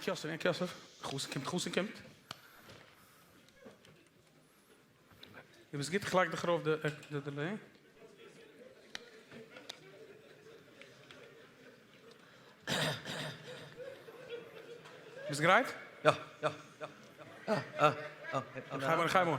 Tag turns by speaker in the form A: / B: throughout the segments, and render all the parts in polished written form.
A: יענקי יוסף, יענקי יוסף, חתן קומט, חתן קומט. דו ביסט גוט, איך לייג דיך ארויף די delay. ביסט גרייט?
B: יא, יא, יא.
A: הייב אן, הייב אן.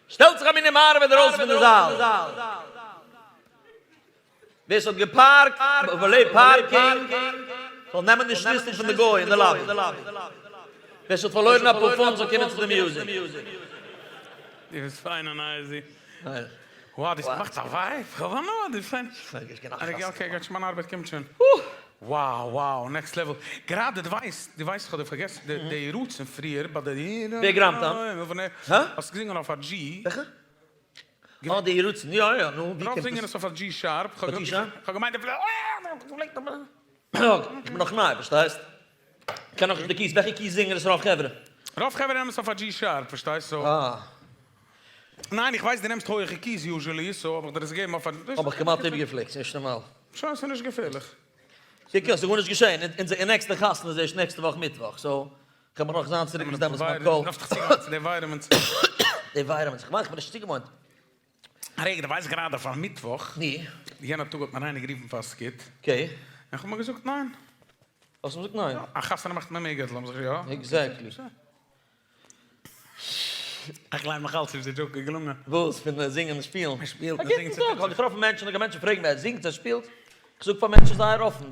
B: שטעלט זיך א מיני מערב ארויס פון די זאל. ווער ס'האט געפארקט valet parking זאל נעמען די שליסל פון די גוי אין די lobby. ווער ס'האט פארלוירן א פאר פונט זאל קומען צו די music.
A: דו ביסט פיין און easy. Wow, דו האסט געמאכט א vibe, כ'האב הנאה, דו ביסט פיין. Okay, גייט שוין מיין ארבעט קומט שוין. Wow wow, next level. גראדע דו ווייסט, דו ווייסט כ'האב דיר פארגעסן, די רצון פריער ביי די.
B: ווער גראמט אן? הא?
A: האסט געזינגען אויף א G.
B: וועלכע? אה די רצון, יא יא, נו ווי קומט עס?
A: רוב זינגען עס אויף א G sharp,
B: כ'האב
A: געמיינט די
B: איך בין נאך ניי, פארשטייסט? כ'קען נאכנישט די keys, וועלכע keys זינגען עס רוב חברה?
A: רוב חברה נעמען עס אויף א G sharp, פארשטייסט? So. ניין איך ווייס דו נעמסט הויעכע keys usually, so האב איך דיר עס געגעבן אויף א.
B: האב איך כמעט איבערגעפליקט, ס'נישט נארמאל.
A: שוין ס'נישט געפערליך.
B: קוק אן, ס'איז גארנישט געשען, אונזער נעקסטע חתונה איז ערשט נעקסטע וואך מיטוואך, so כ'וועל מיך נאך זיין צוריק ביז דעמאלטס מיין קול.
A: דארפסט דיך צוגעוואוינען צו די environment.
B: די environment, כ'מיין כ'בין נישט צוגעוואוינט.
A: רגע, דו ווייסט גראדע פאר מיטוואך,
B: נו?
A: יענע טאג האט מיר איינער גערופן פאר א skit.
B: Okay.
A: און כ'האב מיר געזאגט ניין.
B: האסט אים געזאגט ניין?
A: א חתונה מאכט מען מער געלט, לאמיר זיך יא.
B: Exactly.
A: איך גלייב נאך אלץ נישט די joke איז געלונגען.
B: וואס? פון זינגען און שפילן?
A: מען שפילט
B: א
A: מען זינגט
B: גוטן טאג, כ'האב געטראפן מענטשן, און מענטשן פרעגן מיר, ער זינגט ער שפילט? כ'זאג פאר מענטשן זייער אפן,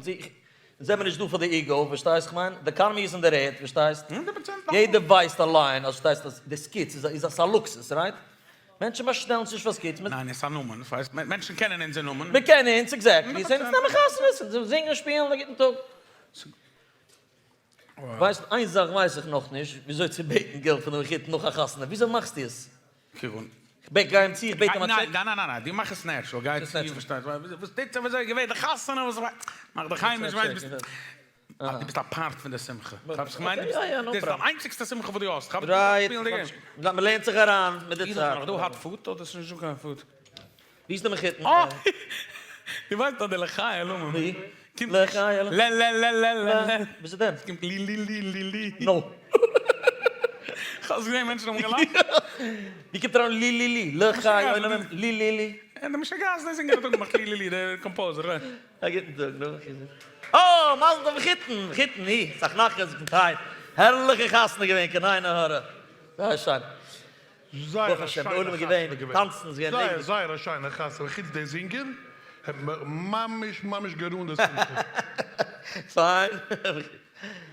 B: זעמיר נישט דא פאר די ego, פארשטייסט? כ'מיין, די economy איז אין דער ערד, פארשטייסט?
A: 100%
B: יעדער ווייסט אליין אז פארשטייסט אז די skits איז א איז א לוקסוס, right? מענטשן באשטעלן זיך נישט פאר skits, מען.
A: ניין, עס איז א נאמען, פארשטייסט? מענטשן קענען אונזער נאמען.
B: מען קען אונז, exactly. זיי נעמען חתונות, זינגען שפילן, א גוטן טאג. ווייסט, איין זאך ווייס איך נאכנישט, וויאזוי צו בעטן געלט פון די מחותן נאך א חתונה, וויאזוי מאכסטו עס?
A: כגון?
B: כ'בעט, גיי אים צו, איך בעט אים א טשעק.
A: ניין ניין ניין, דו מאך עס natural, גיי צו, פארשטייסט, וואס טוט זיך, וויאזוי איז געווען די חתונה, וואס, מאך דיך היימיש, ווייסט, ביסט. אז דו ביסט א part פון די שמחה. כאפסט? כ'מיין דו ביסט, דאס איז דיין איינציגסטע שמחה וואס דו האסט. כאפסט? דו דארפסט שפילן די game.
B: מ'לערנט זיך אריין מיט די צייט.
A: איז נאך דא hot food אדער ס'איז נישט דא קיין food?
B: ווי איז די מחותן?
A: אה! דו ווייסט אז די לחי עולמים
B: ווי?
A: קומט
B: לחי עולמים.
A: ל ל ל ל ל ל.
B: וואס איז דען?
A: ס'קומט לי לי לי לי לי.
B: נו.
A: כ'האב עס געזען מענטשן האבן געלאכט.
B: ווי קומט אריין לי לי לי? לחי עולמים לי לי לי.
A: און די משוגעת דער זינגער האט אנגעמאכט לי לי לי דער composer.
B: א גוטן טאג, נו, אה, מזל טוב מחותן, מחותן, הי, סאך נחת פון טיי, הערליכע חתונה געווען, קיין עין הרע, זייער שיין, ברוך השם, די עולם איז געווען, טאנצן איז געווען
C: זייער זייער א שיינע חתונה, חוץ די זינגער האט מיר ממש ממש גערונט די שמחה.
B: פיין.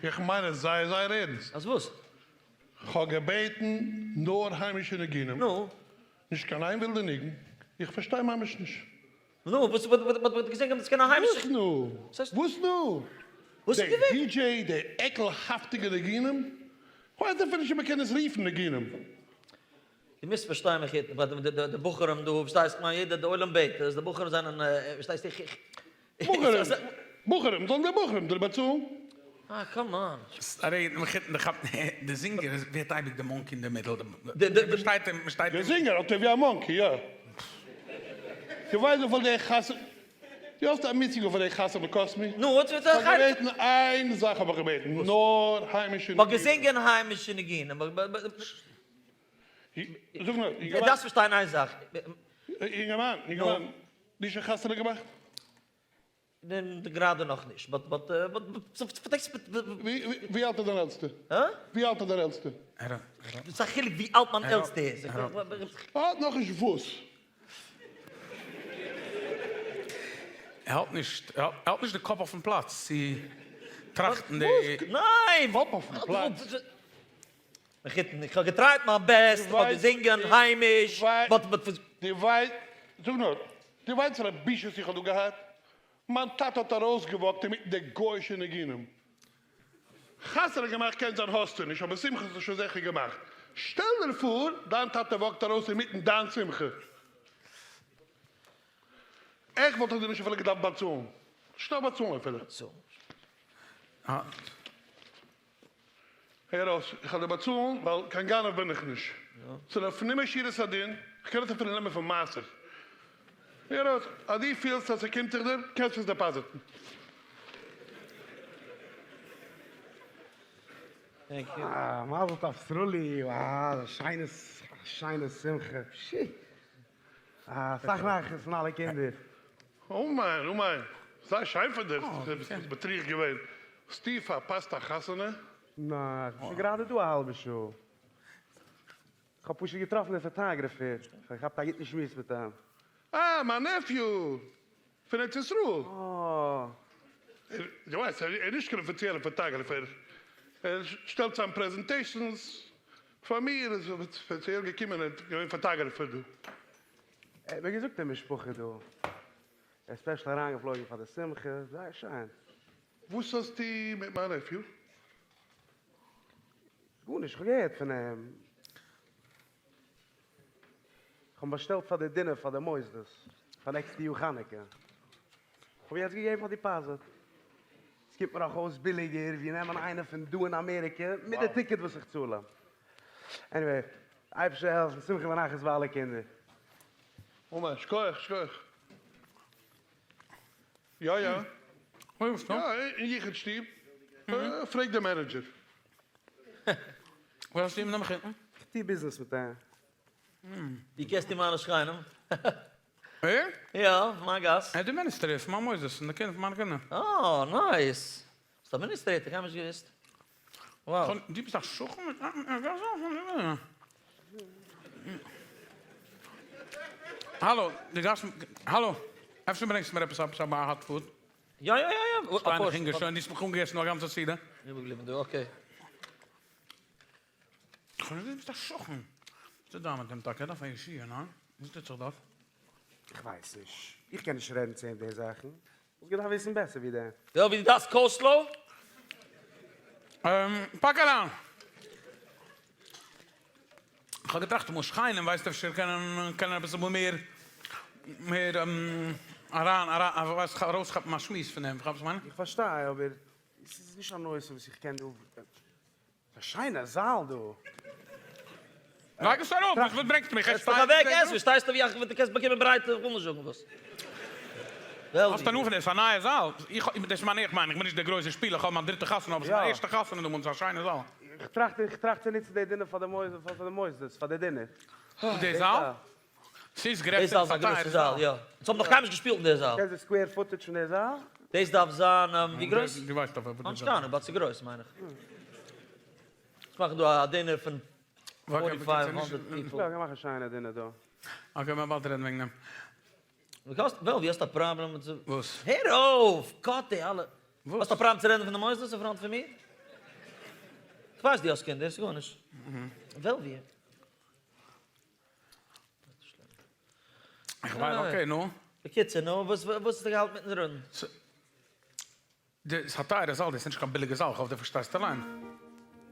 C: איך מיין עס זייער זייער ערנסט.
B: אז וואס?
C: כ'האב געבעטן נאר היימישע ניגונים,
B: נו?
C: נישט קיין איין ווילדע ניגון, איך פארשטיי ממש נישט.
B: נו, וואס וואס וואס האט געזינגען מיט קיין היימישע?
C: וואס נו? וואס נו?
B: וואס איז
C: די
B: געווען?
C: DJ, די עקלהאפטיגע ניגונים? כ'ווייס אפילו נישט אויב מ'קען עס רופן ניגונים.
B: דו מוזט פארשטיין מחותן, די בחורים דא, פארשטייסט, כ'מיין יעדער, די עולם בעט עס, די בחורים זענען, פארשטייסט, איך, איך.
C: בחורים, בחורים, זאלן די בחורים דיר באצאלן?
B: אה, come on.
A: ארי, מחותן, די כאפט, די זינגער ווערט אייביג די monkey אין די middle, מ'שטייט אים, מ'שטייט
C: די
A: אים.
C: זינגער האט ער ווי א monkey, יא. דו ווייסט וויפיל די חתונה, דו האסט א מושג וויפיל די חתונה קאסט מיר?
B: נו, וואס וועט
C: כ'האב געבעטן איין זאך האב איך געבעטן, נאר היימישע ניגונים.
B: מ'האט געזינגען היימישע ניגונים.
C: זאג נאר,
B: דו דארפסט פארשטיין איין זאך.
C: אינגערמאן, אינגערמאן, דו שוין חתונה געמאכט?
B: גראדע נאכנישט, but but but
C: ווי אלט איז דיין עלטסטע?
B: הא?
C: ווי אלט איז דיין עלטסטע?
B: וואס א חילוק ווי אלט מיין עלטסטע איז?
C: האט נאכנישט וואס?
A: ער האלט נישט, ער האלט נישט די קאפ אויפן פלאץ צו טראכטן די.
B: ניין!
C: קאפ אויפן פלאץ?
B: מחותן, איך האב געטרייט מיין best, איך האב געזינגען היימיש, but but.
C: דו ווייסט, זאג נאר, דו ווייסט וואס פאר א בושות איך האב דא געהאט? מיין טאטע האט ארויסגעוואקט אינמיטן די גוי'אישע ניגונים. חתונה געמאכט קען זיין האסטו נישט, אבער שמחה האסטו שוין זיכער געמאכט. שטעל דיר פאר דיין טאטע וואקט ארויס אינמיטן דיין שמחה. איך וואלט דיר נישט אפילו געדארפט באצאלן. נישט נאר באצאלן אפילו. הער אויס, איך וועל דיר באצאלן ווייל קיין גנב בין איך נישט. ס'איז לפנים משורת הדין, איך קען עס אפילו נעמען פון מעשר. הער אויס, אז דו פילסט אז ס'קומט זיך דיר, קענסטו עס דעפאזיטן.
D: אה, מזל טוב סרולי, וואו, א שיינע שיינע שמחה, פשי. אסאך נחת פון אלע קינדער.
C: אמן אמן, זייער שיין פון דיר, ביסט מטריח געווען, האסטו פארפאסט א חתונה?
D: ניין, כ'בין שוין גראדע דא א האלבע שעה. כ'האב פשוט געטראפן די photographer, כ'האב געכאפט א גוטן שמועס מיט אים.
C: אה, מיין nephew פון ארץ ישראל.
D: אה.
C: דו ווייסט, ער איז נישט קיין אפיציעלע photographer, ער שטעלט צאם presentations פאר מיר איז ספעציעל געקומען און געווען photographer דא.
D: ער האט מיר געזאגט די משפחה דא. ער איז special אריינגעפלויגן פאר די שמחה, זייער שיין.
C: וואס האסטו מיט מיין nephew?
D: גארנישט, כ'האב געהערט פון אים. כ'האב אים באשטעלט פאר די dinner פאר די מוסדות פאר נעקסטע יאר חנוכה. כ'האב יעצט געגעבן א deposit. עס קומט מיר אויך אויס ביליגער ווי נעמען איינער פון דא אין אמעריקע מיט די ticket וואס איך צאל אים. Anyway, אייבערשטער העלפן, שמחה ונחת ביי אלע קינדער.
C: אמן, שכוח, שכוח. יא יא. יא, אין יחוד שטוב. פרעג די manager.
A: וואס האסטו אים נאמען?
D: איך טוה ביזנעס מיט אים.
B: ווי קענסטו מיינע שכנים?
A: ער?
B: יא, פון מיין גאס.
A: ער איז די מיניסטער פון מיין מוסדות און די קינדער פון מיינע קינדער.
B: אה, nice. ביסט א מיניסטרעיטער? קיינמאל נישט געוואוסט. Wow.
A: דו ביסט א שכן מיט אים? האלא, דו דארפסט, האלא, אפשר ברענגסטו מיר עפעס עפעס א hot food?
B: יא יא יא יא.
A: שטיין איך הונגער שוין, דו האסט מיך אנגעגעסן נאך א גאנצע סעודה.
B: איבערגעבליבן דא, okay.
A: כ'האב נישט געוואוסט ביסט א שכן. וואס איז דא מיט אים טאקע? ער דארף א ישועה, ניין? וואס טוט זיך דארט?
D: איך ווייס נישט. איך קען נישט רעדן צו אים די זאכן. וואלסט געדארפט וויסן בעסער ווי דעם.
B: יא ווי דו דארפסט coleslaw?
A: פאק אריין. כ'האב געטראכט אמאל שכנים ווייסט אפשר קענען קענען אביסל מער מער אריין אריין ווייסט ארויסכאפן א שמועס פון דעם, כאפסט וואס כ'מיין?
D: איך פארשטיי אבער. ס'איז נישט א נושא וואס איך קען דא. ס'איז א שיינע זאל דא.
A: לייג עס ארויף, וואס ברענגסטו מיך?
B: זעץ דיך אוועק, עס, ווי שטייסטו ווי איך, דו קענסט באקומען ברייטע, איך וויל נישט זאגן וואס.
A: האסט הנאה פון דעם? ס'איז א נייע זאל. איך, דאס מיין איך מיין, איך בין נישט דער גרויסער שפילער, איך האב מיין דריטע חתונה, אבער ס'איז מיין ערשטע חתונה דא, און ס'איז א שיינע זאל.
D: איך טראכט, איך טראכט צו נוצן די דינער פאר די פאר די מוסדות, פאר די דינער.
A: וואס די זאל? ס'איז גרעסער,
B: דאס זאל
A: ס'איז א
B: איז א
A: טייערע
B: גרויסע זאל, יא. אונז האבן נאך קיינמאל נישט געשפילט אין די זאל.
D: קענסט די square footage פון די זאל?
B: דאס דארף זיין ווי גרויס?
A: דו ווייסט אבער וואס די
B: נישט
A: זאל.
B: קיין אנונג, but ס'איז גרויס מיין איך. אונז מאכן דא א דינער פון forty five hundred people.
D: יא, כ'קען מאכן א שיינע דינער דא.
A: okay, מ'וועט באלד רעדן וועגן דעם.
B: וואס וועל ווי האסט א פראבלעם מיט.
A: וואס?
B: הער אויף! cut די אלע.
A: וואס?
B: האסט א פראבלעם צו רעדן פון די מוסדות אין front פון מיר? כ'ווייס דו האסט קינדער, ס'איז גארנישט. וועלווי.
A: איך ווייס, okay, נו.
B: בקיצור, נו, וואס וואס האסטו געהאלטן מיטן רעדן?
A: ס'איז א טייערע זאל, דאס איז נישט קיין ביליגע זאל, כ'האף דו פארשטייסט אליין.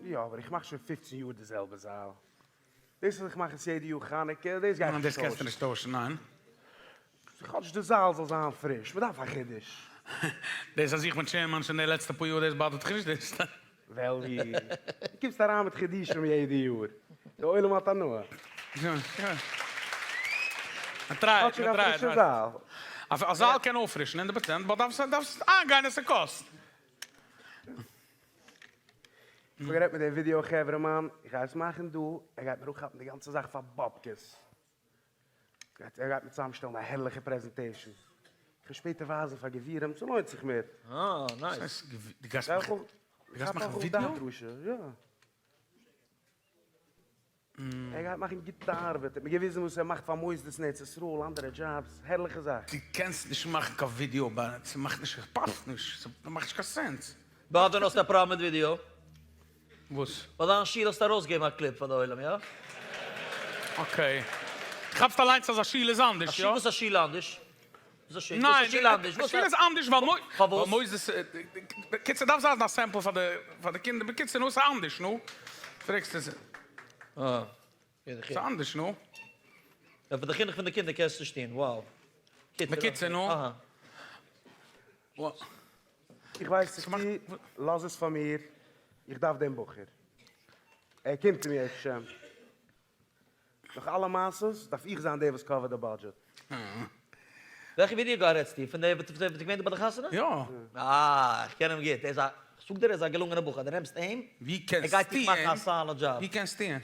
D: יא, אבער איך מאך שוין פופצן יאר די זעלבע זאל. דאס אז איך מאך עס יעדע יאר חנוכה, דאס גייט
A: ניין,
D: נישט
A: דאס קענסטו
D: טוישן.
A: נישט טוישן, ניין.
D: כאטש די זאל זאל זיין פריש, מ'דארף א חידוש.
A: דאס אז איך בין chairman שוין די לעצטע פאר יאר, דאס באדערט דיך נישט? דאס.
D: וועלווי, דו קומסט אריין מיט חידושים יעדע יאר, די עולם האט הנאה.
A: מ'טרייט,
D: כאטשיג א
A: מ'טרייט,
D: פרישע זאל.
A: א זאל קען אויפפרישן הונדערט פראצענט, but דארפסט איינגיין אז ס'קאסט.
D: איך האב גערעדט מיט די ווידיאו חברה מאן, איך גיי עס מאכן דא, ער גייט מיר אפכאפן די גאנצע זאך פאר באבקעס. ער גייט מיר צוזאמשטעלן א הערליכע presentation. איך וועל שפעטער ווייזן פאר גבירים, ס'לוינט זיך מיר.
B: אה, nice.
A: דו גייסט מאכן ווידיאו?
D: יא. ער גייט מאכן גוטע ארבעט, ער האט מיר געוויזן וואס ער מאכט פאר מוסדות אין ארץ ישראל, אנדערע דזשאבס, הערליכע זאך.
A: דו קענסט נישט מאכן קיין ווידיאו ביי, ס'מאכט נישט, ס'פאסט נישט, ס'מאכט נישט קיין sense.
B: ביי ווען האסטו א פראבלעם מיט ווידיאו?
A: וואס?
B: ביי דיין שול האסטו ארויסגעגעבן א clip פאר די עולם, יא?
A: okay. כאפסט אליינס אז א שול איז אנדערש, יא?
B: וואס א שול אנדערש?
A: ניין, א שול איז אנדערש ווייל מוסדות, בקיצור דארף זיין א sample פאר די קינדער, בקיצור נו ס'איז אנדערש נו, פרעגסט עס איז אנדערש נו.
B: יא פאר די חינוך פון די קינדער קענסטו נישט טון, wow.
A: בקיצור נו.
D: איך ווייס נישט צו, לאז עס פאר מיר, איך דארף דעם בחור. ער קומט צו מיר אפשר. נאך אלע מעשות דארף איך זיין דער וואס cover ט די budget.
B: וועלכע ווידעא גאר רעדסטו? פון דער וואס איז געווען דא ביי די חתונה?
A: יא.
B: אה, איך קען אים גוט, ער איז א, איך זאג דיר ער איז א געלונגענע בחור, דו נעמסט אים,
A: ווי
B: ער גייט
A: קענסטו
B: דיך מאכן
A: אים?
B: א solid job.
A: ווי קענסטו אים?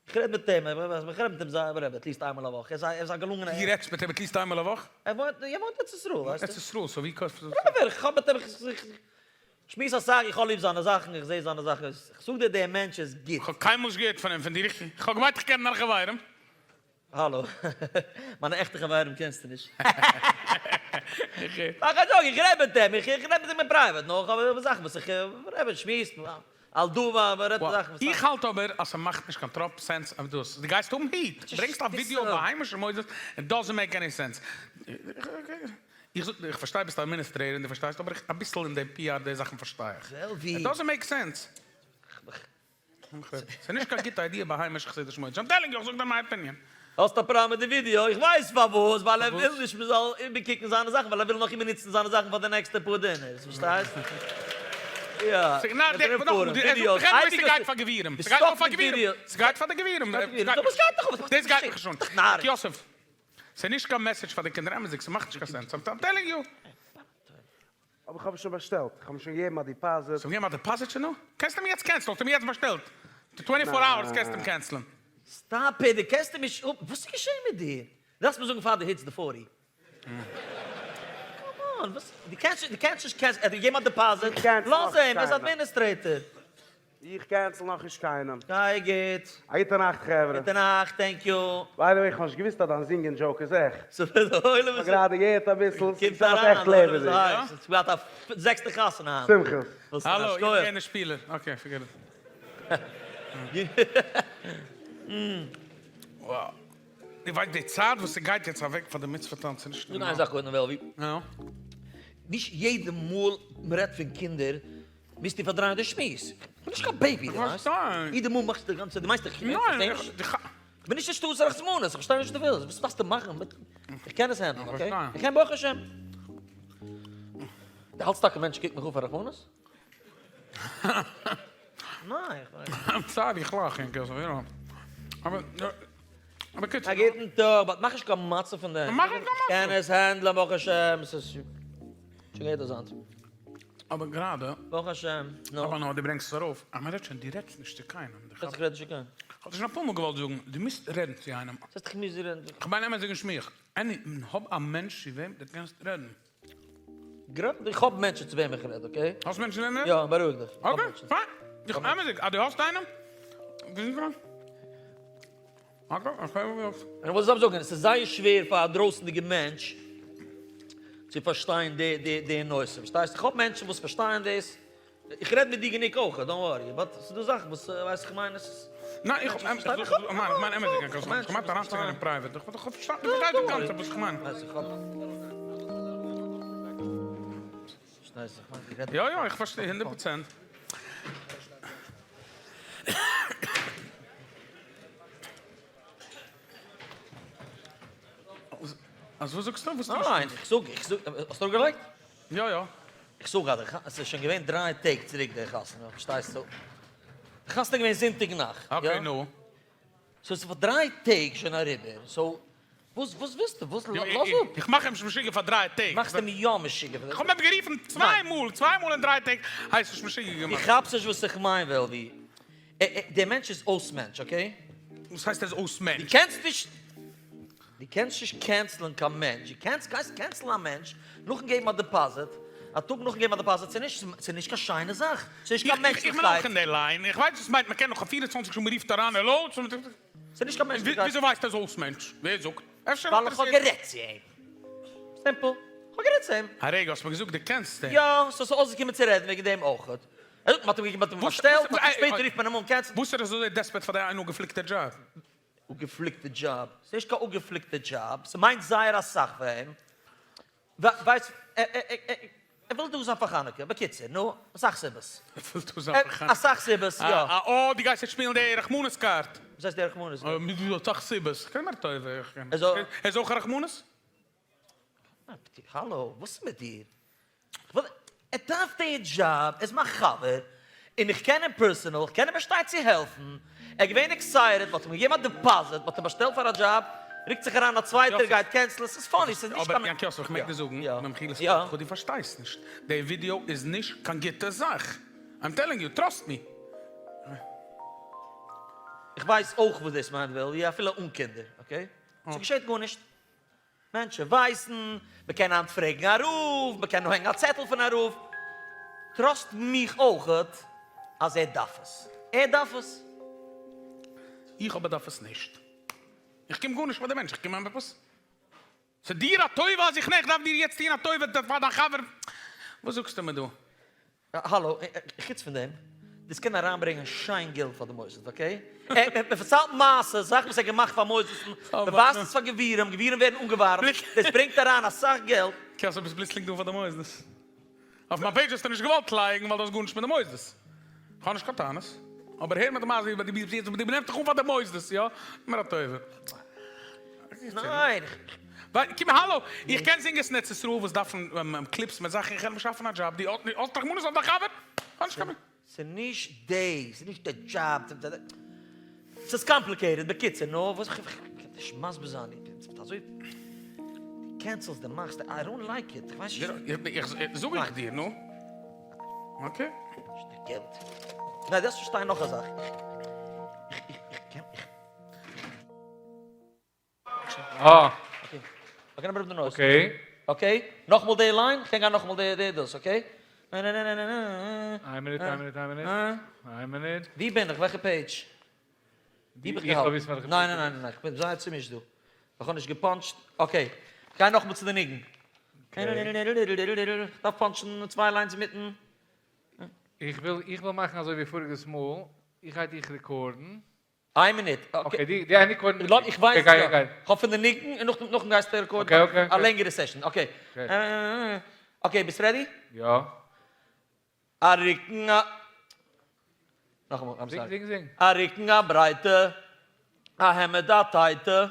B: איך רעד מיט אים, איך רעד מיט אים זייער at least איינמאל א וואך, ער איז א, ער איז א געלונגענע.
A: דו רעדסט מיט אים at least איינמאל א וואך?
B: ער וואוינט, ער וואוינט ארץ ישראל, ווייסטו.
A: ארץ ישראל, so ווי קענסטו?
B: וואטעווער, איך האב מיט אים, איך שמועס אסאך, איך האב ליב זיינע זאכן, איך זע זיינע זאכן, איך זאג דיר דער מענטש איז גוט.
A: איך האב קיינמאל נישט געהערט פון אים פון דיר, איך האב געמיינט איך קען נאר חברים.
B: האלא, מיינע עכטע חברים קענסטו נישט. מאך א joke, איך רעד מיט אים, איך רעד מיט אים אין private, נאר איך האב זאכן וואס איך רעד, שמועס, על דא ועל רעדט זאכן וואס.
A: איך האלט אבער אז ס'מאכט נישט קיין טראפ sense אויף דאס, דו גייסט האבן heat, ברענגסט א ווידיאו ביי היימישע מוסדות, it doesn't make any sense. איך זאג, איך פארשטיי ביסט א administrator און דו פארשטייסט, אבער איך אביסל אין די PR די זאכן פארשטיי איך. it doesn't make sense. ס'איז נישט קיין גוטע idea ביי היימישע חסידישע מוסדות. I'm telling you, איך זאג דיר מיין opinion.
B: האסט א פראבלעם מיט די ווידיאו? איך ווייס פארוואס, ווייל ער וויל נישט מ'זאל איבערקוקן זיינע זאכן, ווייל ער וויל נאך איבערנוצן זיינע זאכן פאר די נעקסטע פאר דינערס, פארשטייסט? יא,
A: ווידיאוס, ס'גייט פאר גבירים, ס'גייט נאר פאר גבירים, ס'גייט פאר די גבירים, דאס גייט מיך נישט אן, יוסף, ס'איז נישט קיין message פאר די קינדער, אמת'דיג, ס'מאכט נישט קיין sense, I'm telling you.
D: אבער איך האב עס שוין באשטעלט, איך האב אים שוין געגעבן א deposit.
A: האסט אים געגעבן א deposit שוין? נו, קענסט אים יעצט cancel ן, האסט אים יעצט באשטעלט, די twenty four hours קענסט אים cancel ן.
B: stop it, דו קענסט אים נישט אפ, וואס איז געשען מיט דיר? דו דארפסט מיר זאגן פאר דו hit סט די forty. come on, וואס, דו קענסט דו קענסט נישט cancel ן, ער האט געגעבן א deposit, לאז אים, ער איז administrator.
D: איך cancel נאכנישט קיינעם.
B: זייער גוט.
D: א גוטע נאכט חברה.
B: גוטע נאכט, thank you.
D: by the way, כ'האב נישט געוואוסט אז דיין זינגען joke איז עכט.
B: כ'האב
D: גראדע געהערט אביסל, ס'איז עכט לעבעדיג.
B: ס'געהאט א זעקסטע חתונה היינט.
D: שמחות.
A: האלא, איך בין יענער שפילער. okay, forget it. Wow. דו ווייסט די צייט וואס ס'גייט יעצט אוועק פאר די מצוה טאנץ איז נישט
B: זאג
A: נארמאל.
B: איין זאך קודם וועלווי.
A: יא.
B: נישט יעדע מאל מ'רעדט פון קינדער מוזטו פארדרייען די שמועס. כ'בין נישט קיין baby, דו ווייסט. יעדע מאל מאכסטו די גאנצע, דו מיינסט איך פארשטיי נישט? כ'בין נישט אין שטאט רחמנות, איך פארשטיי נישט וואס דו ווילסט, וואס דארפסטו מאכן? איך קען עס handle ן, okay? איך קען ברוך השם. דו האלטסט טאקע מענטשן קוקן מיך אן פאר רחמנות? ניין, איך ווייס.
A: I'm sorry, איך לאך ענק אזוי, יא. אבער, אבער קיצור.
B: א גוטן טאג, but מאך נישט קיין מצב פון דעם.
A: מאך נישט קיין מצב.
B: קען עס handle ן ברוך השם, עס איז שוין געהערט אזאנס.
A: אבער גראדע.
B: ברוך השם, נו.
A: אבער נאר דו ברענגסט עס ארויף, אז מען רעדט שוין, דו רעדסט נישט צו קיינעם.
B: וואס איך רעד נישט צו קיינעם?
A: כ'האב דיר שוין אפאר מאל געוואלט זאגן, דו מוזט רעדן צו איינעם.
B: וואס הייסט איך מוז רעדן צו.
A: כ'מיין אמת'דיג נישט מיך. עני, האב א מענטש צו וועם דו קענסט רעדן.
B: גראדע איך האב מענטשן צו וועם איך רעד, okay?
A: האסט מענטשן צו וועם דו רעדסט?
B: יא, בארואיג דיך.
A: Okay, fine. איך אמת'דיג, אז דו האסט איינעם, okay, okay.
B: און וואס זאל איך זאגן, עס איז זייער שווער פאר א דרויסנדיגע מענטש צו פארשטיין די די די נושא, פארשטייסט? איך האב מענטשן וואס פארשטייען דאס, איך רעד מיט דיר גענוג אויך, don't worry, but ס'איז דא זאכן וואס ווייסט איך מיין עס איז.
A: ניין, איך איך מיין אמת'דיג, איך מיין אריינצוגיין אין private, איך פארשטיי די קאנצעפט וואס איך מיין. יא יא, איך פארשטיי 100%. אז וואס זאגסטו? וואס טוסטו?
B: ניין, איך זאג, איך זאג, האסט אראפגעלייגט?
A: יא יא.
B: איך זאג אז עס איז שוין געווען דריי טעג צוריק די חתונה, פארשטייסטו? די חתונה איז געווען זונטאג נאכט, יא?
A: Okay נו.
B: so עס איז פאר דריי טעג שוין אריבער, so וואס וואס ווילסטו? וואס לאז אפ.
A: איך מאך אים נישט משוגע פאר דריי טעג.
B: מאכסט אים יא משוגע פאר.
A: איך האב אים גערופן צוויי מאל, צוויי מאל אין דריי טעג הייסט נישט משוגע געמאכט.
B: דו כאפסט נישט וואס איך מיין וועלווי. דער מענטש איז אויס מענטש, okay?
A: וואס הייסט ער איז אויס מענטש?
B: דו קענסט נישט, דו קענסט נישט cancel ן קיין מענטש, דו קענסט, גייסט cancel ן א מענטש נאכן געבן א deposit, א טאג נאכן געבן א deposit, ס'איז נישט, ס'איז נישט קיין שיינע זאך, ס'איז נישט קיין מענטשליכקייט.
A: איך בין אויך אין די line, איך ווייס וואס מיינט מען קען נאך 24 שעה מ'רופט אריין העלא,
B: ס'איז נישט קיין מענטשליכקייט.
A: וויאזוי ווייסטו ער איז אויס מענטש? ווער זאגט? אפשר
B: ווייל איך האב גערעדט צו אים. Simple. איך האב גערעדט צו אים.
A: א רגע, האסט מיר געזאגט דו קענסט אים.
B: יא, ס'איז אויסגעקומען צו רעדן וועגן דעם אויך. ער זאגט מ'האט אים געגעבן, מ'האט אים באשטעלט, שפעטער רופט מען אים אן cancel.
A: וואס ער איז אזוי desperate פאר די איין אפגעפליקטע דזשאב?
B: אפגעפליקטע דזשאב? ס'איז נישט קיין אפגעפליקטע דזשאב, ס'מיינט זייער אסאך פאר אים. ווייסט, ער וויל דא זיין פאר חנוכה, בקיצור, נו, אסאך סיבות.
A: ער וויל דא זיין פאר חנוכה.
B: אסאך סיבות, יא.
A: אה, אה, דו גייסט יעצט שפילן די רחמנות card.
B: וואס הייסט די רחמנות card?
A: אסאך סיבות, כ'קען מיר טובה, איך קען. ער איז אויך א רחמנות?
B: האלא, וואס איז מיט דיר? כ'וויל, ער דארף די דזשאב, ער איז מיין חבר, און איך קען אים personal, איך קען אים באשטיין צו העלפן, ער איז געווען excited, מ'האט אים געגעבן א deposit, מ'האט אים באשטעלט פאר א דזשאב, רוקט זיך אריין א צווייטער גייט cancel ן, ס'איז funny, ס'איז נישט קיין.
A: אבער יענקי יוסף, איך מעג דיר זאגן, במחילת כבודך, דו פארשטייסט נישט, די ווידיאו איז נישט קיין גוטע זאך, I'm telling you, trust me.
B: איך ווייס אויך וואס דאס מיינט וועלווי, אפילו אן קינדער, okay? ס'געשעט גארנישט. מענטשן ווייסן, מען קען היינט פרעגן א רב, מען קען אנהענגן א צעטל פון א רב. Trust מיך אויכעט אז ער דארף עס. ער דארף עס.
A: איך אבער דארף עס נישט. איך קום גארנישט פאר די מענטש, איך קום אים עפעס. ס'איז דיר א טובה אז איך נע, איך דארף דיר יעצט טון א טובה פאר דיין חבר. וואס זאגסטו מיר דא?
B: האלא, חוץ פון דעם, דאס קען אריינברענגען שיין געלט פאר די מוסדות, okay? מען פארציילט מעשות, זאכן וואס ער האט געמאכט פאר מוסדות'ן, מען ווייזט עס פאר גבירים, גבירים ווערן אנגעווארעמט, דאס ברענגט אריין אסאך געלט.
A: קענסט עפעס פלוצלינג דא פאר די מוסדות? אויף מיין page האסטו נישט געוואלט לייגן ווייל דו האסט גארנישט מיט די מוסדות. כ'האב נישט קיין טענות. אבער הער מיט די מעשה ווי דו נעמסט דיך אן פאר די מוסדות, יא? מיר א טובה.
B: ניין!
A: ווייל, קום האלא, איך קען זינגערס אין ארץ ישראל וואס דארפן clips מיט זאכן, איך העל אים שאפן א דזשאב, דו האסט רחמנות אויף דיין חבר? כ'האב נישט קיין.
B: ס'נישט די, ס'נישט די דזשאב, ס'איז complicated, בקיצור, נו, וואס, כ'קען נישט מסביר זיין, אזוי, דו cancel סט, דו מאכסט, I don't like it, כ'ווייס
A: נישט. זאג איך דיר, נו. Okay.
B: נישט די געלט. ניין, דארפסט פארשטיין נאך א זאך, איך, איך, איך קען, איך.
E: אה.
B: Okay. Okay, נאמבער די נויז.
E: Okay.
B: Okay. נאכמאל די line, כ'קען גיין נאכמאל די די דאס, okay?
E: איין מינוט, איין מינוט, איין מינוט. איין מינוט.
B: ווי בין איך? וועלכע page? ווי בין איך געהאלטן? ניין, ניין, ניין, ניין, כ'בין זייער צומישט דא. איך האב נישט גע punch ט. Okay. כ'גיי נאכמאל צו די ניגון. כ'דארף punch ן צוויי lines אינמיטן.
E: איך וויל, איך וויל מאכן אזוי ווי פאריגעס מאל, איך גיי דיך record ן.
B: איין מינוט.
E: Okay, די די איינע קודם.
B: לאז איך ווייס
E: גיי גיי.
B: כ'האב פון די ניגון און נאכדעם נאכדעם גייסטו record ן.
E: Okay okay.
B: א לענגערע session. Okay. Okay, ביסט ready?
E: יא.
B: א רוקן א. נאכאמאל, I'm sorry.
E: זינג זינג זינג.
B: א רוקן א ברייטע, א העמד א טייטע,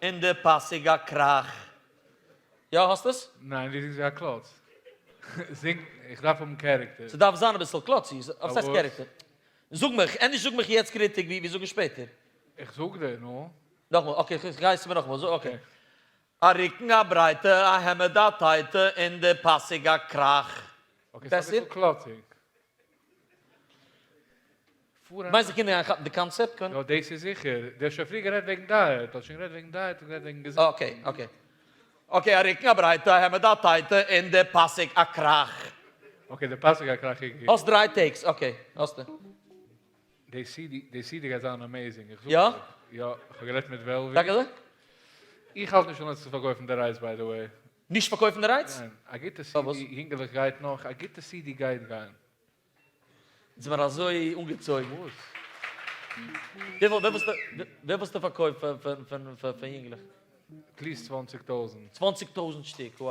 B: און די פאסיג א קראך. יא, האסט עס?
E: ניין, דו זינגסט ווי א קלאץ. זינג, איך דארף האבן character.
B: ס'דארף זיין אביסל קלאצי, וואס הייסט
E: פארוואס?
B: character? זאג מיך, ענדערש זאג מיך יעצט קריטיק ווי זאגן שפעטער.
E: איך זאג דיר, נו.
B: נאכמאל, okay, איך גיי עס איבער נאכמאל, זאג, okay. א רוקן א ברייטע, א העמד א טייטע, און די פאסיג א קראך.
E: okay, ס'איז אביסל קלאציג.
B: מיינסט די קינדער גייען כאפן די קאנצעפט?
E: יא דאס איז זיכער, דו האסט שוין פריער גערעדט וועגן diet, האסט שוין גערעדט וועגן diet און גערעדט וועגן געזונט.
B: okay okay okay א רוקן א ברייטע, א העמד א טייטע, און די פאסיג א קראך.
E: okay די פאסיג א קראך איז גוט.
B: האסט דריי takes, okay האסטו.
E: די סידי, די סידי גייט זיין amazing, איך זאג
B: יא?
E: דיר. יא, איך האב גערעדט מיט וועלווי.
B: טאקע אזוי?
E: איך האלט נישט אן עס צו פארקויפן די rights by the way.
B: נישט פארקויפן די rights?
E: ניין, א גוטע סידי יונגעלעך גייט נאך, א גוטע סידי גייט גיין.
B: זענען מיר אזוי אנגעצויגן.
E: וואס?
B: וויפיל האסטו פארקויפט פון יונגלעך?
E: at least 20 טויזנט.
B: 20 טויזנט שטיק, wow.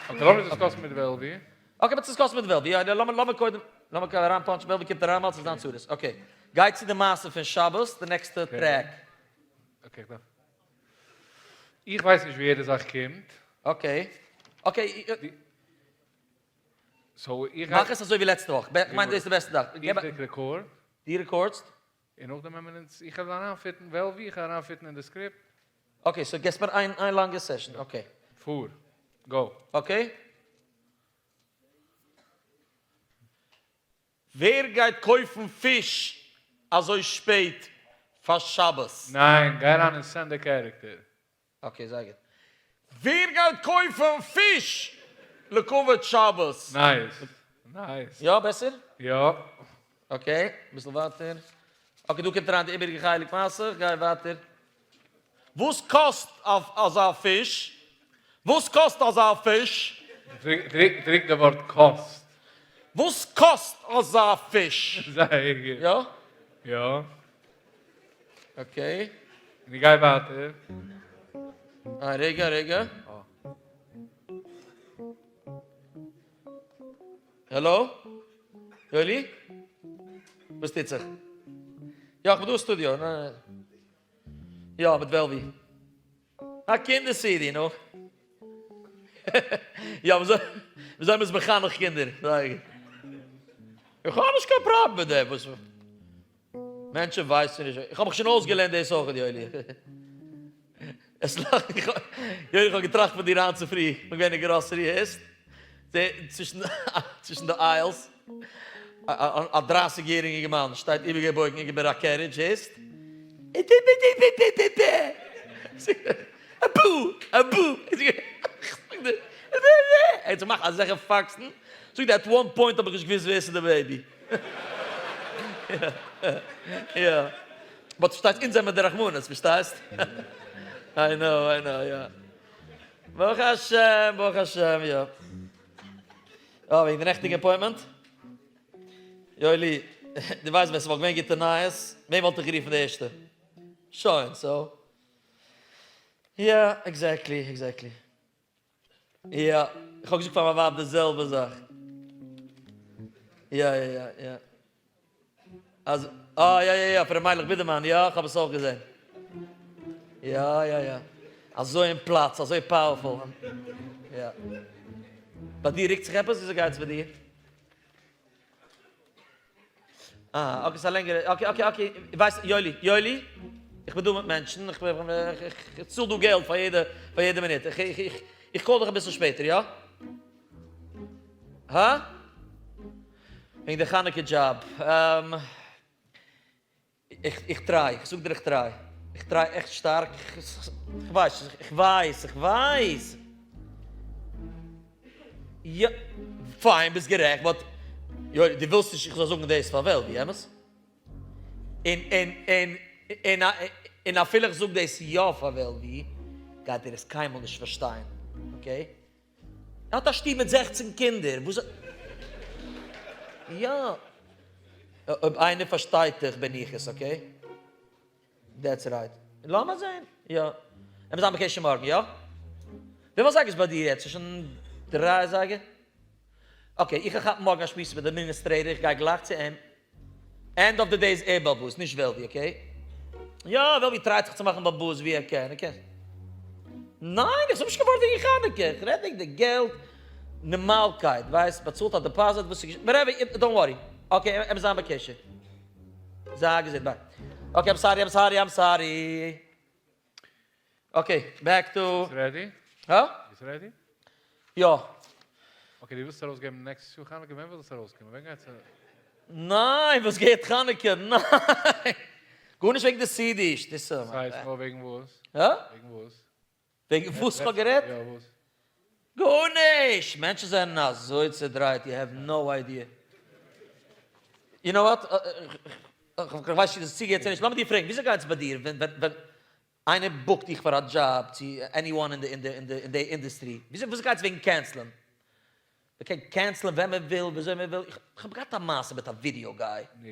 E: okay, לאמיר discuss ן מיט וועלווי.
B: okay, מיר discuss ן מיט וועלווי, יא, לאמיר קודם, לאמיר אריין punch ן, וועלווי קומט אריין, אלס איז דיין צרות. okay, גיי צו די מעשה פון שבת, די נעקסטע track.
E: okay, איך דארף. איך ווייס נישט ווי יעדע זאך קומט.
B: okay, okay.
E: so איך גיי.
B: מאך עס אזוי ווי לעצטע וואך, איך מיין דאס איז די בעסטע זאך.
E: איך דריק record.
B: דו record סט?
E: און נאכדעם ווען מען אונז, איך וועל אריינ fit ן, וועל ווי איך אריינ fit ן אין די script.
B: okay, so געסט מיר איין איין לאנגע session, okay.
E: פאר. go.
B: okay. ווער גייט קויפן פיש אזוי שפעט פאר שבת?
E: ניין, גיי אריין אין סענדער character.
B: okay, זייער גוט. ווער גייט קויפן פיש לכבוד שבת?
E: nice. nice.
B: יא, בעסער?
E: יא.
B: okay, אביסל ווייטער. okay, דא קומט אריין די איבעריגע חלק מעשה, איך גיי ווייטער. וואס קאסט אזא פיש? וואס קאסט אזא פיש?
E: דריק די ווארט קאסט.
B: וואס קאסט אזא פיש?
E: זייער גוט.
B: יא?
E: יא.
B: okay.
E: און איך גיי ווייטער.
B: א רגע, א רגע. העלא? יואלי? וואס טוט זיך? יא, איך בין דא אין סטודיאו. יא, מיט וועלווי. א קינדער סידי, נו. יא, וויאזוי מ'איז מחנך קינדער. זייער גוט. איך האב נישט קיין פראבלעם מיט דעם. וואס מענטשן ווייסן נישט. איך האב מיך שוין אויסגעלערנט דאס אויך, יואלי. עס לאכט מיך יואלי, איך האב געטראכט פון דיר היינט צופרי. איך בין געווען אין גראסערי, הערסט? צווישן די aisles. א דרייסיג יעריגע אינגערמאן שטייט איבערגעבויגן איבער א carriage, הערסט? א בו! א בו! ער האט געמאכט אזעלכע פאקסן, זאגט ער at one point האב איך נישט געוואוסט ווער ס'איז די baby. יא. but פארשטייסט אונז זעמער די רחמנות, פארשטייסט? I know, I know, יא. ברוך השם, ברוך השם, יא. אה, וועגן די נעכטיגע appointment? יואלי, דו ווייסט ווען ס'וואלט געווען גוטע נייעס, וועם וואלט איך גערופן די ערשטע? שוין, so. יא, exactly, exactly. יא, איך האב געזאגט פאר מיין ווייב די זעלבע זאך. יא, יא, יא, יא. אז, אה, יא, יא, יא, פון ר' מיילעך בידערמאן, יא, איך האב עס אויך געזען. יא, יא, יא. אזוי אין פלאץ, אזוי powerful. יא. ביי דיר רוקט זיך עפעס? וויאזוי גייטס ביי דיר? אה, okay, ס'איז א לענגערע, okay, okay, okay, ווייסט, יואלי, יואלי, איך בין דא מיט מענטשן, איך איך צאל דא געלט פאר יעדע, פאר יעדע מינוט, איך איך איך איך call דיך אביסל שפעטער, יא? הא? וועגן די חנוכה דזשאב, איך איך try, איך זאג דיר איך try, איך try עכט שטארק, איך ווייס, איך ווייס, איך ווייס, יא, פיין ביסט גערעכט, but יואלי דו ווילסט נישט איך זאל זאגן דאס פאר וועלווי, אמת? און און און און און אפילו איך זאג דאס יא פאר וועלווי, גייט ער עס קיינמאל נישט פארשטיין, okay? ער האט א שטוב מיט 16 קינדער, וואס יא, אויב איינער פארשטייט דיך בין איך עס, okay? that's right. לאמיר זען, יא. עמיר זיין בקשר מארגן, יא? וויפיל אזייגער איז ביי דיר יעצט? ס'איז שוין דריי אזייגער? okay, איך כאפ מארגן א שמועס מיט די administrator, איך גיי גלייך צו אים. end of the day איז ער בעל הבית, נישט וועלווי, okay? יא, וועלווי try ט זיך צו מאכן בעל הבית ווי ער קען, ער קען. ניין, איך זאג נישט קיין ווארט וועגן חנוכה, איך רעד וועגן די געלט. נארמאלקייט, ווייסט, באצאלט א deposit וואס איז whatever, don't worry, okay, עמיר זיין בקשר. זיי געזונט, bye. Okay, I'm sorry, I'm sorry, I'm sorry. Okay, back to.
E: ביסט ready?
B: הא?
E: ביסט ready?
B: יא.
E: Okay, דו ווילסט ארויסגעבן next יאר חנוכה? ווען וויל עס ארויסקומען? ווען גייט עס?
B: ניין, וואס גייט חנוכה? ניין! גארנישט וועגן די CD ס, דאס איז.
E: ס'הייסט נאר וועגן וואס?
B: הא?
E: וועגן וואס?
B: וועגן וואס כ'האב גערעדט?
E: יא, וואס?
B: גארנישט! מענטשן זענען אזוי צעדרייט, you have no idea. You know what? כ'ווייס נישט צו דאס איז צוגעהערט צו נישט, לאמיר דיר פרעגן, וויאזוי גייט עס ביי דיר ווען ווען איינער book ט דיך פאר א דזשאב צו anyone אין די אין די אין די אין די אינדוסטרי, וויאזוי וואס גייט עס וועגן cancel ען? מ'קען cancel ען ווען מ'וויל, וויאזוי מ'וויל, איך האב געהאט א מעשה מיט א video guy.
E: נו.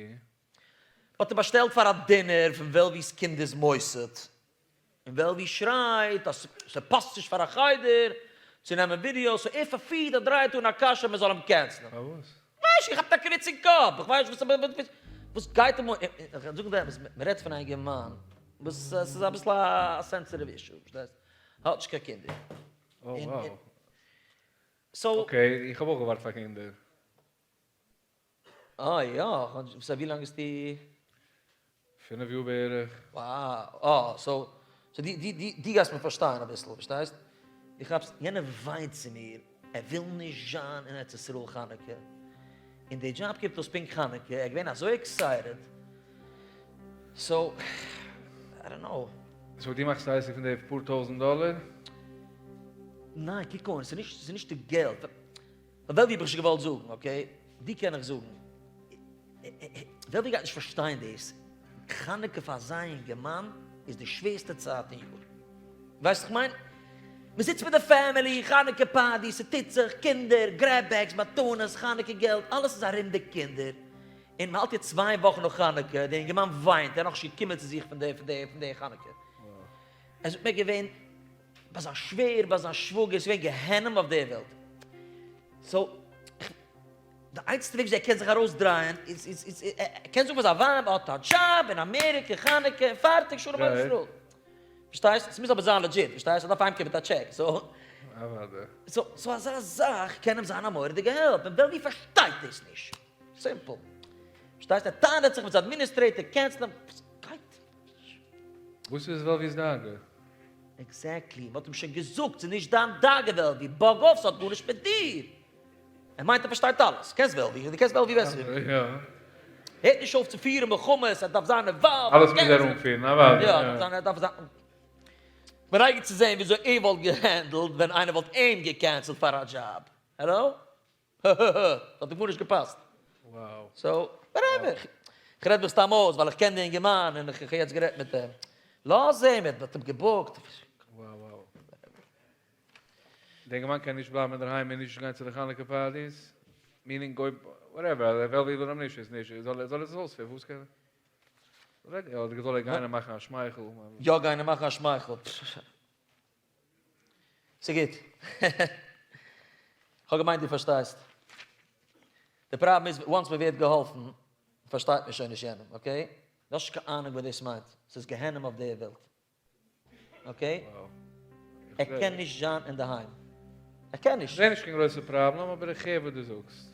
B: מ'האט אים באשטעלט פאר א dinner פון וועלווי'ס קינדער'ס מוסד, און וועלווי שרייט אז ס'פאסט נישט פאר א חדר צו נעמען ווידיאוס, so ער פארפירט אז דרייט אן א קשיא מ'זאל אים cancel ען.
E: פארוואס?
B: כ'ווייס נישט, געכאפט א קריץ אין קאפ, כ'ווייס נישט וואס וואס גייט אים אן, איך זאג דיר אמת, מ'רעדט פון א אינגערמאן וואס ס'איז אביסל א sensitive issue, פארשטייסט? האט נישט קיין קינדער.
E: Oh wow.
B: So.
E: Okay, איך האב אויך געווארט פאר קינדער.
B: אה יא, so ווי לאנג ביסטו?
E: פינף יאר בערך.
B: Wow, אה, so so די די די די גייסט מיר פארשטיין אביסל, פארשטייסט? דו כאפסט, יענער וויינט צו מיר, ער וויל נישט זיין אין ארץ ישראל חנוכה, און די דזשאב קומט אויס פונקט חנוכה, ער איז געווען אזוי excited, so, I don't know.
E: So דו מאכסט א עסק פון די פאר טויזענט דאלער?
B: ניין, קוק אן, ס'איז נישט די געלט. וועלווי האב איך נישט געוואלט זאגן, okay? ווי קען איך זאגן? וועלווי גייט נישט פארשטיין דאס. חנוכה פאר אזא אינגערמאן איז די שווערסטע צייט אין יאר. ווייסט וואס איך מיין? מ'זיצט מיט די family, חנוכה party, ס'טוט זיך, קינדער, grab bags, מתנות, חנוכה געלט, אלעס איז ארום די קינדער. און מ'האלט יעצט צוויי וואכן נאך חנוכה, דער אינגערמאן וויינט, ער איז נאכנישט געקומען צו זיך פון די חנוכה. ער זאגט מיר געווען. ביי זיין שווער, ביי זיין שוואגער, ס'איז געווען גיהנום אויף דער וועלט. So, די איינציגסטע וועג וויאזוי ער קען זיך ארויסדרייען איז, איז, איז, ער קען זאגן פאר זיין ווייב, ער האט א דזשאב אין אמעריקע, חנוכה, און פארטיג, שלום על ישראל. פארשטייסט? ס'מוז אבער זיין legit, פארשטייסט? ער דארף אהיימקומען מיט א טשעק, so.
E: אוודאי.
B: So, so אזא זאך קען אים זיין א מורא'דיגע help, און וועלווי פארשטייט דאס נישט. Simple. פארשטייסט? ער טענה'ט זיך מיט זיין administrator, cancel אים, וואס גייט?
E: וואס איז וועלווי'ס דאגה?
B: Exactly, מ'האט אים שוין געזאגט ס'איז נישט דיין דאגה וועלווי, bug off ס'האט גארנישט מיט דיר. ער מיינט ער פארשטייט אלעס. קענסט וועלווי? דו קענסט וועלווי בעסער ווי מיר.
E: יא.
B: הערט נישט אויף צו פירן מלחמות, ער דארף זיין involved.
E: אלעס מוז ער אנפירן, אוודאי.
B: יא, דארף זיין, ער דארף זיין. כ'בין נייגעריג צו זען וויאזוי ער וואלט גע handle ט ווען איינער וואלט אים גע cancel ט פאר א דזשאב. העלא? האהאהא, ס'האט אים גארנישט געפאסט. So, whatever. כ'רעד מיך סתם אויס ווייל איך קען די אינגערמאן און איך האב יעצט גערעדט מיט אים. לאז אים, ער האט אים גע book ט.
E: די אינגערמאן קען נישט בלייבן אינדערהיים און נישט גיין צו די חנוכה parties? Meaning אויב whatever, ער וויל וויל אים נישט איז נישט, זאל ער עס אויספירן, וואס קען ער? אדער זאל ער גיין און מאכן א שמייכל?
B: יא גיין און מאכן א שמייכל. ס'גוט. כ'האב געמיינט דו פארשטייסט. די פראבלעם איז once מ'ווערט געהאלפן פארשטייט מען שוין נישט יענעם, okay? דו האסט נישט קיין אהנונג וואס דאס מיינט. ס'איז גיהנום אויף דער וועלט. Okay? ער קען נישט זיין אינדערהיים. ער קען נישט.
E: כ'זעה נישט קיין גרויסע פראבלעם אבער איך הער וואס דו זאגסט.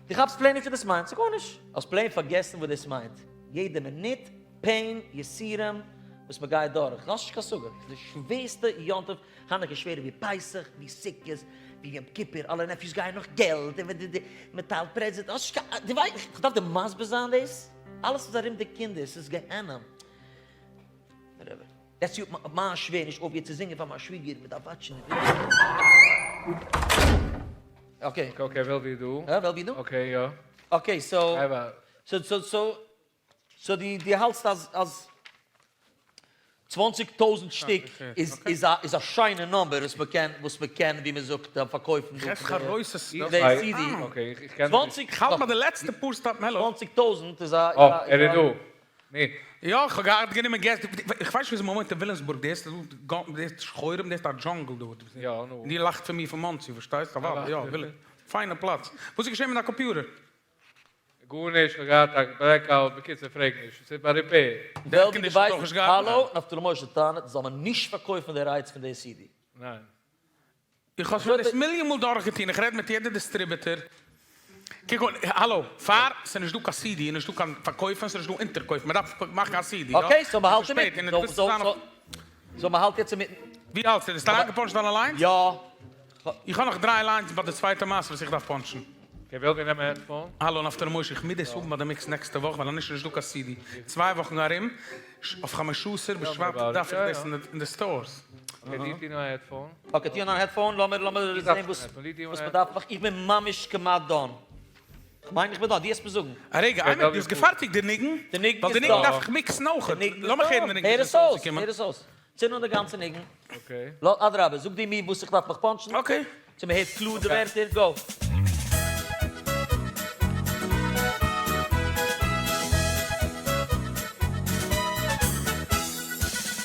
B: דו כאפסט plain נישט וואס דאס מיינט. ס'איז גארנישט. האסט plain פארגעסן וואס דאס מיינט. יעדע מינוט pain, יסורים, וואס מען גייט דורך, האסט נישט קיין השגה, ס'איז די שווערסטע יום טוב, חנוכה איז שווערער ווי פסח, ווי סוכות, ווי יום כיפור, אלע nephews גייען נאך געלט, און מען טיילט present, האסט נישט קיין, דו ווייסט, איך דארף דיר מסביר זיין דאס? אלעס איז ארום די קינדער, ס'איז גיהנום. Whatever. דעטס יו, מיין שווער נישט אויפגעהערט צו זינגען פאר מיין שוויגער, מען דארף watch ן. Okay.
E: Okay, וועלווי דא.
B: הא, וועלווי דא?
E: Okay, יא.
B: Okay, so, so, so, so, so די די האלטסט אז אז 20,000 שטיק איז איז א איז א שיינע number וואס מען קען וואס מען קען ווי מען זאגט פארקויפן דא פון די CD. צוואנציג
A: כ'האלט ביי די לעצטע פאר stop העלא.
B: 20,000 איז א
E: אה, ער איז דא. נו.
A: יא, כ'האב געהאט גענומען געסט, איך ווייס נישט וויאזוי מ'וואוינט אין וויליאמסבורג, די ערשטע דא, די ערשטע שחורים, די ערשטע א jungle דא.
E: יא, נו.
A: די לאכט פון מיר פון מאנסי, פארשטייסט? אוודאי, יא, וויליאמסבורג. פיינע פלאץ. וואס איז געשען מיט דיין קאמפיוטער?
E: גארנישט, כ'האב געהאט א blackout, בקיצור פרעג נישט, ס'איז ביי repair.
A: די air condition האט אויך נישט געארבעט?
B: האלא, נפתלי משה טענה'ט זאל מען נישט פארקויפן די rights פון די CD.
E: ניין.
A: איך האב שוין דאס מיליאן מאל דורכגעטון, איך רעד מיט יעדע distributor, קוק אן, האלא, פאר ס'איז נישט דא קיין CD, נישט דא קיין פארקויפן, ס'איז נישט דא אונטערקויפן, מ'דארף מאכן א CD, יא?
B: okay, so מ'האלט
A: ס'איז שפעט,
B: אינמיטן,
A: און דו ווילסט זיין אויף.
B: so מ'האלט יעצט אינמיטן.
A: ווי האלטסטו? דו האסט אריינגע punch ט דיינע lines?
B: יא.
A: איך האב נאך דריי lines ביי די צווייטע מעשה וואס איך דארף punch ן.
E: okay, וועל מיר נעמען headphone.
A: האלא נפתלי משה, איך מוז דאס האבן ביי די mix נעקסטע וואך, ווייל אנישט איז נישט דא קיין CD. צוויי וואכן ארום, אויף חמשה עשר בשבט דארף איך דאס אין די stores.
E: okay, די טוה נאר א headphone.
B: okay, טוה אן א headphone, לאמיר לאמיר זעהן וואס וואס מען דארף מאכן, איך בין ממש כמעט done. כ'מיין איך בין done, דו העסט מיר זאגן.
A: א רגע, איין מינוט, דו האסט געפארטיגט די ניגון?
B: די ניגון
A: ווייל
B: איז
A: די ניגון
B: done.
A: דארף איך mix ן אויכעט.
B: די ניגון איז
A: לאמיך הערן די
B: done.
A: ניגון
B: הער
A: ווי
B: עס
A: עס איז
B: אויס,
A: אויסגעקומען.
B: הער עס אויס. צינד אן די גאנצע ניגון.
E: okay.
B: אדרבה, זאג דו מיר וואס איך דארף מיך punch ן.
A: okay.
B: צו מען הערט קלאר די ווערטער, go.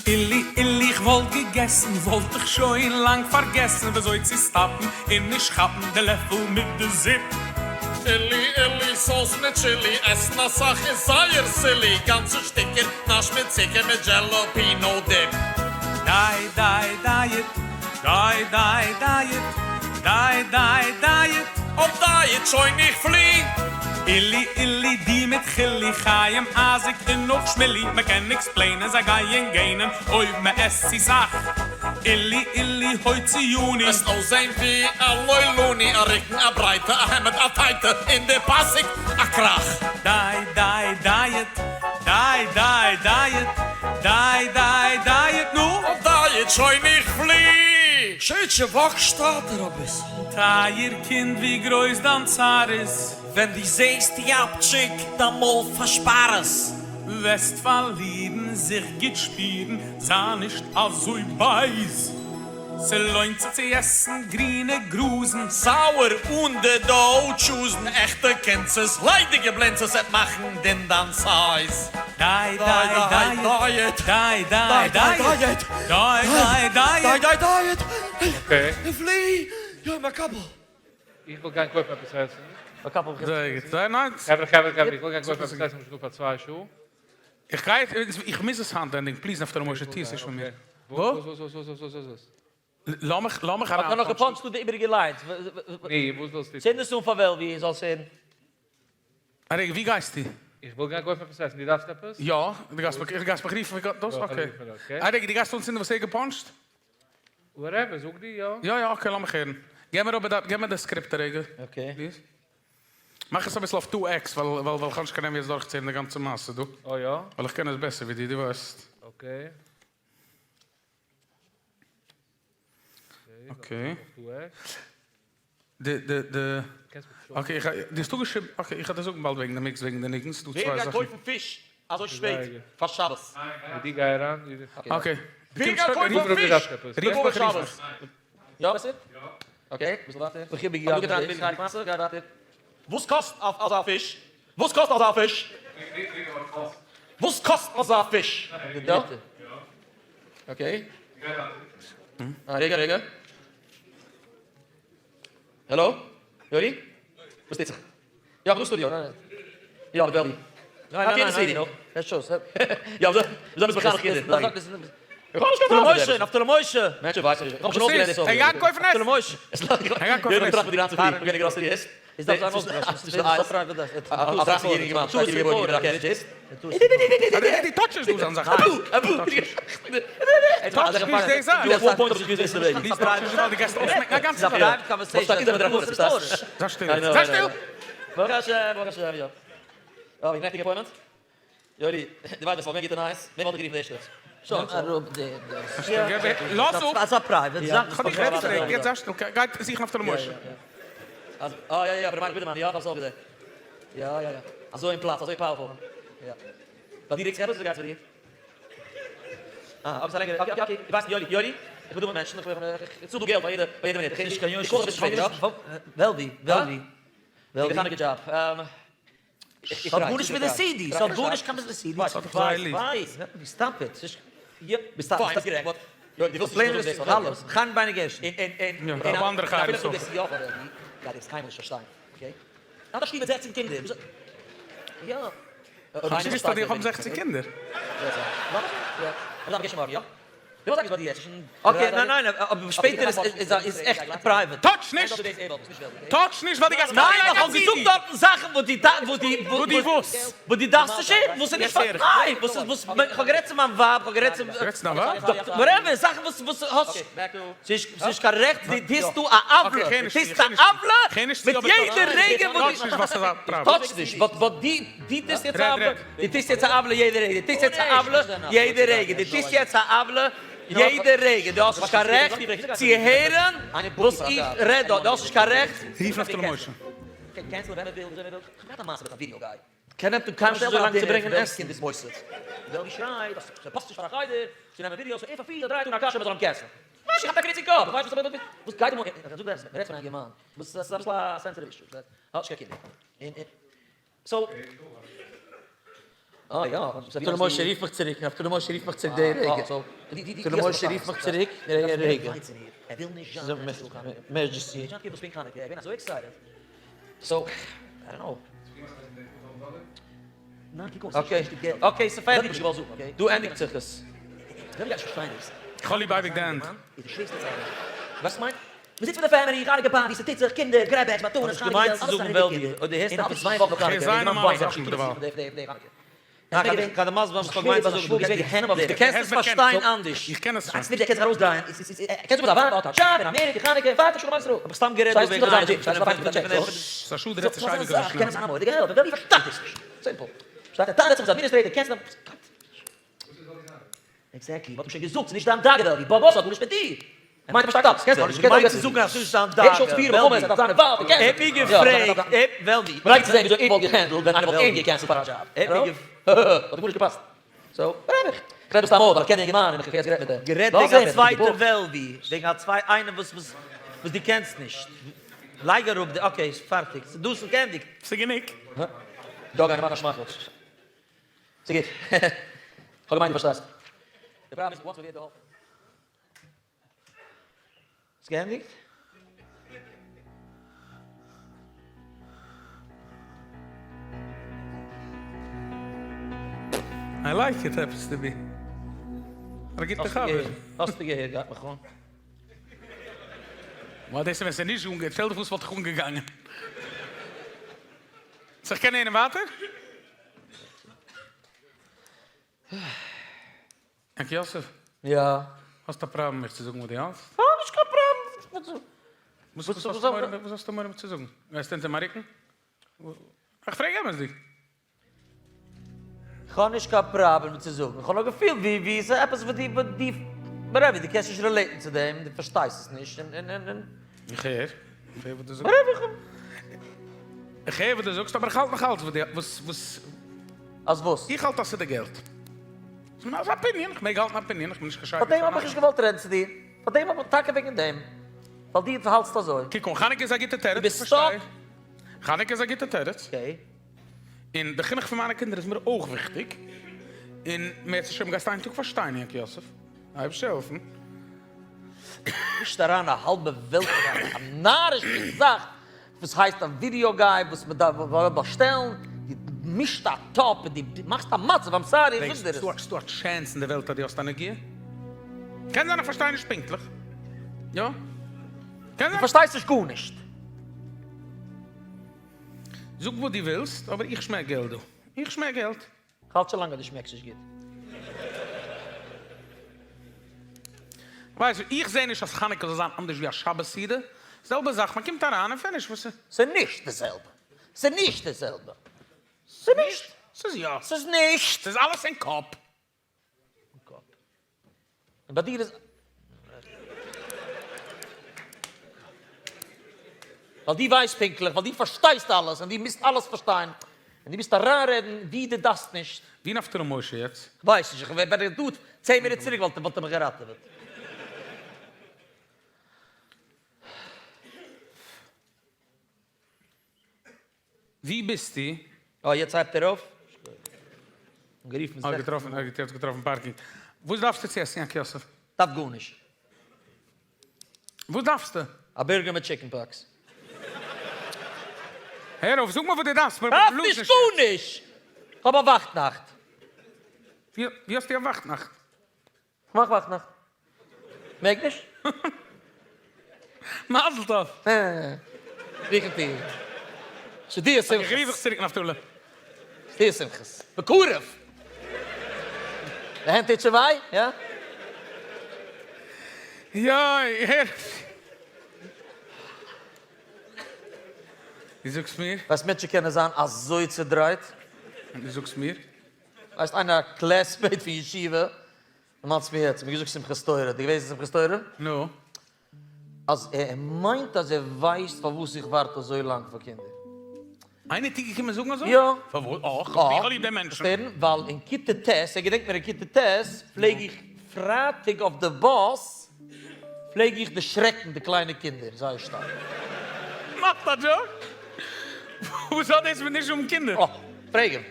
A: אילי אילי איך וואלט געגעסן וואלט איך שוין לאנג פארגעסן וויאזוי צו stop ן און נישט כאפן די לעפל מיט די זופ.
F: אילי אילי sauce מיט טשילי עסן אסאך איז זייער silly גאנצע שטיקער נאש מיט צוקער מיט jalapeno dip.
A: דיי דיי diet דיי דיי diet דיי דיי diet.
F: אויף diet שוין איך פלי.
A: אילי אילי די מיט חילי חיים אייזיק און נאך שמילי מען קען explain ען זיי גייען gain ען אויב מען עסט צו סאך אילי אילי הוציאוני.
F: וועסט אויסזען ווי א לוילוני א רוקן א ברייטע א העמד א tight ע און די פאסיג א קראך.
A: דיי דיי diet דיי דיי diet דיי דיי diet נו.
F: אויף diet שוין איך פלי. שויטשע וואק שטאטער אביסל.
A: טייער קינד ווי גרויס דיין צער איז.
F: ווען דו זעסט יאפטשיק דיין מויל פארשפאר עס.
A: וועסט פארלירן זיך גוט שפירן זיי נישט אזוי בייז. ס'לוינט זיך צו עסן גרינע גראזן.
F: sour אן די dough choose ן עכטע קונצעס ליידיגע בלינצעס עט מאכן דין דיין size.
A: דיי דיי diet דיי דיי diet דיי דיי diet.
F: דיי diet
E: okay.
F: פלי יום הקבל.
E: איך וויל גיין קויפן עפעס עסן.
A: זייער גוט, זייער nice.
E: חברה חברה חברה איך וויל גיין קויפן עפעס עסן שוין דא פאר צוויי שעה.
A: איך גיי, איך מוז עס היינט ענדיגן, please נפתלי משה טוה עס נישט פאר מיר.
E: וואס וואס וואס וואס וואס וואס וואס?
A: לאמיך לאמיך אריין.
B: האט ער נאך גע punch ט דא די איבעריגע lines?
E: ני, וואס ווילסטו טון?
B: צינד עס אן פאר וועלווי זאל עס הערן.
A: א רגע, ווי גייסטו?
E: איך וויל גיין קויפן עפעס עסן, דו דארפסט עפעס?
A: יא, דו גייסט מיך, גייסט מיך רופן ווי דאס? okay. א רגע, דו גייסט אנצינדן וואס ער האט גע punch ט?
E: whatever, זאג דו יא.
A: יא יא okay לאמיך הערן. געב מיר אבער געב מיר די script א רגע.
B: okay.
A: please. מאך עס אביסל אויף 2 x ווייל ווייל ווייל כ'האב נישט קיין נערוון יעצט דורכצוהערן די גאנצע מעשה דא.
E: אה יא?
A: ווייל איך קען עס בעסער ווי דיר, דו ווייסט.
E: okay.
A: okay. די די די okay איך די האסט אפגעשריבן okay איך וועל דיר זאגן באלד וועגן די mix וועגן די ניגון ס'דא
B: ווער
A: צוויי
B: גייט
A: זאכן.
B: קויפן פיש אזוי שפעט פאר שבת?
E: די גיי אריין.
A: okay.
F: ווער גייט קויפן פיש לכבוד שבת?
B: יא וואס איז? okay ביסל ווייטער.
F: וואס קאסט אזא פיש? וואס קאסט אזא פיש? וואס קאסט אזא פיש?
B: די דריטע. okay. א רגע רגע. העלא? יולי? וואס טוט זיך? יא, כ'בין דא סטודיאו. יא, מיט וועלווי. ניין ניין ניין ניין. יא, וויאזוי ביסט מחנך קינדער? איך האב נישט קיין צייט פאר דעם. נפתלי משה! מענטשן ווייסן נישט. איך האב שוין אויסגעלערנט דאס אויך.
A: ער גייט קויפן עסן!
B: נפתלי משה!
A: ער גייט קויפן עסן. די touch נישט דא זיין זאך. touch נישט די זאך. please touch נישט ווייל דו גייסט אויסמעקן א גאנצע זאך. זיי שטיל. זיי שטיל! לאז אפ. כ'האב דיך רעדי פרעגט, יעצט זיי שטיל. גיי זוך נפתלי משה.
B: יא יא יא, אזוי אין פלאץ, אזוי powerful. יא. ביי דיר ריקט זיך עפעס אדער גייטס ביי דיר? אה, אבער ס'איז א לענגערע, okay okay okay, איך ווייס יולי, יולי, איך בין דא מיט מענטשן, איך איך צאל דא געלט פאר יעדע פאר יעדע מינוט, איך איך קאל אביסל שפעטער, יא? וועלווי, וועלווי, וועלווי. די חנוכה דזשאב, איך
G: ס'האט גארנישט מיט די CD, ס'האט גארנישט קיין מיט די CD.
A: ס'האט דאך זייער ליב.
G: ווייס, stop it, ס'איז
B: יא, ביסט פיין, ביסט גערעכט, but יולי, דו ווילסט נישט זאגן דאס, אדער?
G: חיים ביינער גערשטן.
B: און און און
A: יא, איך האב אנדערע חיות
B: אפילו
A: אויך.
B: דאס יא פאר וועלווי, גייט ער עס קיינמאל נישט פארשטיין, okay? ער האט א שטוב מיט זעכצן קינדער, וויאזוי? יא.
A: כ'האב נישט געוואוסט אז איך האב זעכצן קינדער.
B: Okay, ניין ניין, אבער שפעטער איז איז עכט private.
A: Touch נישט! Touch נישט ווייל דו גייסט
B: ניין, איך האב געזאגט דארטן זאכן וואס די וואס די
A: וואס די וואס?
B: וואס די דארפסט נישט הערן, וואס איז נישט פאר ניין, וואס איז וואס איך האב גערעדט צו מיין ווייב, איך האב גערעדט צו
A: גערעדט צו דיין ווייב?
B: Whatever, זאכן וואס וואס האסט ס'איז נישט קיין רעכט, דו טוסט דא א עוולה, דו טוסט א עוולה מיט יעדע רגע וואס דו touch נישט, but but דו דו טוסט יעצט א עוולה, דו טוסט יעצט א עוולה יעדע רגע, דו טוסט יעצט א עוולה יעדע רגע, דו טוסט יעצט א עוולה יעדע רגע, דו האסט נישט קיין רעכט צו הערן וואס איך רעד דא, דו האסט נישט קיין רעכט.
A: רוף נפתלי משה.
B: קען עפען קיינמאל נישט אזוי לאנג צו ברענגען עסן. נפתלי משה רוף מיך צוריק, נפתלי משה רוף מיך צוריק די רגע, נפתלי משה רוף מיך צוריק די רגע, ס'איז emergency. Okay, okay, ס'איז פערטיג, דא ענדיגט זיך עס.
A: איך האב ליב אייביג די end.
B: האב נישט געמיינט צו זאגן וועלווי, אויב דו הערסט עפעס
A: איך זיי נארמאלע זאכן דערווייל.
B: ניין, כ'האב דיר מסביר וואס כ'האב געמיינט צו זאגן, דו קענסט עס פארשטיין אנדערש.
A: איך קען עס שוין.
B: האב איך סתם גערעדט דא וועגן איינעם.
A: ס'איז א שאד דו רעדסט נישט אייביג אזוי שנעל.
B: האב נישט געמיינט צו זאגן אז ס'איז נישט זיין דאגה, וועלווי. ער האט מיר געפרעגט, וועלווי. גערעדט וועגן א צווייטע וועלווי, וועגן א צוויי איינער וואס וואס וואס דו קענסט נישט. לייג אראפ די, okay, פארטיג, ס'איז דא, ס'איז געענדיגט.
A: ס'איז גענוג.
B: איז געענדיגט?
A: I like it עפעס to be א גוטע חבר.
B: האסטו געהערט גייט מיך אן.
A: וואו דאס איז ווען ס'איז נישט אנגעגאנגען, שטעל דיך פאר ס'וואלט דיך אנגעגאנגען. זיך קען הערן ווייטער? יענקי יוסף?
B: יא.
A: האסט א פראבלעם מיך צו זאגן וואס דו האלטסט?
B: כ'האב נישט קיין פראבלעם.
A: וואס האסטו מורא מיר צו זאגן? גייסט אונטער מיין רוקן? איך פרעג אמת'דיג.
B: כ'האב נישט קיין פראבלעם צו זאגן, כ'האב נאר געפילט ווי ווי ס'איז עפעס וואס דו וואס דו whatever, דו קענסט נישט relate ן צו דעם, דו פארשטייסט עס נישט און און און.
A: איך הער, איך הער וואס דו זאגסט.
B: Whatever, איך האב.
A: איך הער וואס דו זאגסט, אבער איך האלט נאך אלץ וואס דו וואס וואס.
B: אז וואס?
A: איך האלט אז ס'איז די געלט. ס'איז מיין opinion, איך מעג האלטן opinion, איך בין נישט קיין שייגעץ.
B: פאר דעם האב איך נישט געוואלט רעדן צו דיר, פאר דעם האב איך, טאקע וועגן דעם, ווייל דו האלטסט אזוי.
A: קוק אן, חנוכה איז א גוטע תירוץ, איך פארשטיי. חנוכה איז א גוטע תירוץ.
B: Okay.
A: און די חינוך פון מיינע קינדער איז מיר אויך וויכטיג. און מערצעשעם גייסטו איין טאג פארשטיין, יענקי יוסף. אייבערשטער העלפן.
B: מישט אריין א האלבע וועלט אין א נארישע זאך וואס הייסט א video guy וואס מען דארף באשטעלן, דו מישט א טאפ און דו מאכסט א מצב, I'm sorry איך זאג דיר עס.
A: ס'דא א chance אין די וועלט אז דו האסט א נגיעה? קען זיין איך פארשטיי נישט פונקטליך. יא. קען זיין.
B: דו פארשטייסט נישט גארנישט.
A: זאג וואס דו ווילסט, אבער איך שמעק געלט דא. איך שמעק געלט.
B: כ'האלט שוין לאנג אז דו שמעקסט נישט גוט.
A: ווייסט, איך זע נישט אז חנוכה זאל זיין אנדערש ווי א שבת סעודה. זעלבע זאך, מען קומט אריין און finish, וואס איז?
B: ס'איז נישט די זעלבע. ס'איז נישט די זעלבע. ס'איז נישט.
A: ס'איז יא.
B: ס'איז נישט.
A: ס'איז אלעס אין קאפ.
B: אין קאפ. און ביי דיר איז. ווייל דו ווייסט פונקטליך, ווייל דו פארשטייסט אלעס, און דו מוזט אלעס פארשטיין, און דו מוזט אריינרעדן ווי דו דארפסט נישט.
A: ווי נפתלי משה יעצט?
B: כ'ווייס נישט, איך ווען איך דא 10 מינוט צוריק וואלט ער מיך געראטעוועט.
A: ווי ביסטו?
B: אה, יעצט הייבט ער אויף. גערופן
A: זיך. געטראפן, יעצט געטראפן parking. וואס דארפסטו צו עסן יענקי יוסף?
B: דארף גארנישט.
A: וואס דארפסטו?
B: א burger מיט chicken pox.
A: הער אויף, זאג מיר וואס דו דארפסט.
B: דארף נישט גארנישט! כ'האב א וואכטנאכט.
A: ווי האסטו א וואכטנאכט?
B: כ'מאך וואכטנאכט. מעג נישט?
A: מזל טוב!
B: ריכטיג. ס'דיר שמחות.
A: איך רוף דיך צוריק נפתלי.
B: ס'דיר שמחות. בקרוב! די הענט טוט שוין וויי? יא?
A: יוי, הער. דו זאגסט מיר?
B: ווייסט מענטשן קענען זיין אזוי צודרייט.
A: דו זאגסט מיר?
B: ווייסט איינער א classmate פון ישיבה דערמאנסט מיר יעצט, מיר געזאגט שמחת תורה, די געוועזן שמחת תורה?
A: נו.
B: אז ער מיינט אז ער ווייסט פארוואס איך ווארט אזוי לאנג פאר קינדער.
A: איינער האט דיר געקומען זאגן אזוי?
B: יא.
A: פארוואס? אה, איך האב ליב די מענטשן.
B: ווייל אין כיתה ט', ער געדענקט מיר אין כיתה ט' פלעג איך פרייטאג אויף די באס פלעג איך דערשרעקן די קליינע קינדער זייער שטארק.
A: מאכסט א joke? וואס האט דאס מיט נישט האבן קינדער?
B: אה, פרעג אים.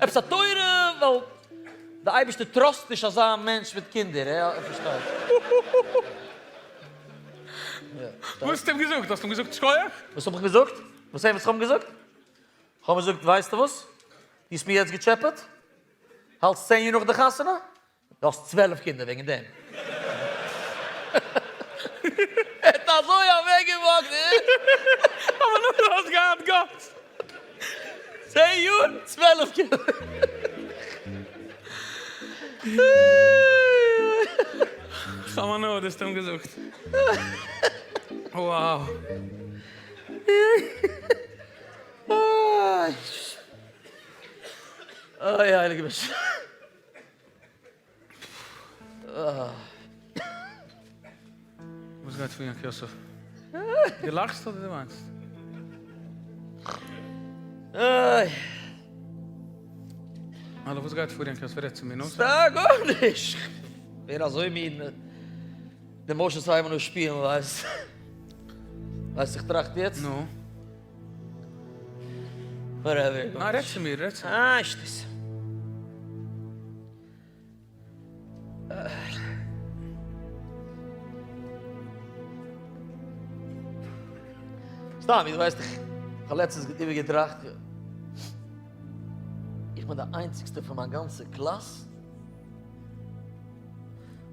B: עפעס א תורה ווייל די אייבערשטער trust נישט אזא מענטש מיט קינדער, ער פארשטייט.
A: וואס האסטו אים געזאגט? האסט אים געזאגט שכוח?
B: וואס האב איך געזאגט? וואס איך האב אים געזאגט? איך האב אים געזאגט ווייסטו וואס? דו האסט מיר יעצט געטשעפעט? האלטסט צען יאר נאך די חתונה? דו האסט 12 קינדער וועגן דעם. ער האט אזוי אוועקגעוואקט.
A: אבער נאר דו האסט געהאט guts.
B: צען יאר, 12 קינדער.
A: כ'האב הנאה דו האסט אים געזאגט. Wow.
B: אוי הייליגע באשעפער.
A: וואס גייט פאר יענקי יוסף? דו לאכסט אדער דו וויינסט?
B: איי.
A: האלא וואס גייט פאר יענקי יוסף רעד צו מיר נו.
B: סתם גארנישט. כ'ווער אזוי מין די emotions הייבן אן שפילן ווייסט. ווייסט איך טראכט יעצט?
A: נו.
B: Whatever.
A: ניין רעד צו מיר רעד צו מיר.
B: אה שטות. סתם, דו ווייסט איך האב לעצטנס איבערגעטראכט, איך בין די איינציגסטע פון מיין גאנצע קלאס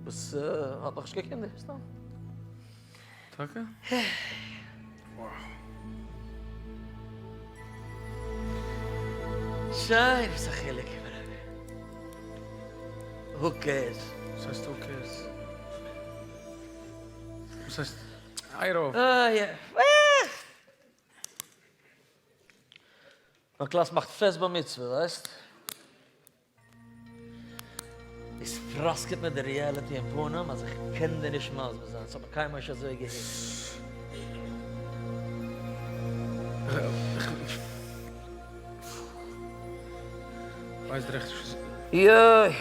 B: וואס האט נאכנישט קיין קינדער, סתם.
A: טאקע?
B: שיין, וואס א חילוק? Who cares?
A: וואס הייסט who cares? וואס הייסט? הייער אויף.
B: מיין קלאס מאכט פעסט בר מצוה, ווייסט? דאס פראסקעט מיר די reality אין פנים אז איך קען דיר נישט מסביר זיין, ס'האט מיר קיינמאל נישט אזוי געהיט.
A: כ'ווייס דירעקט נישט וואס.
B: יוי.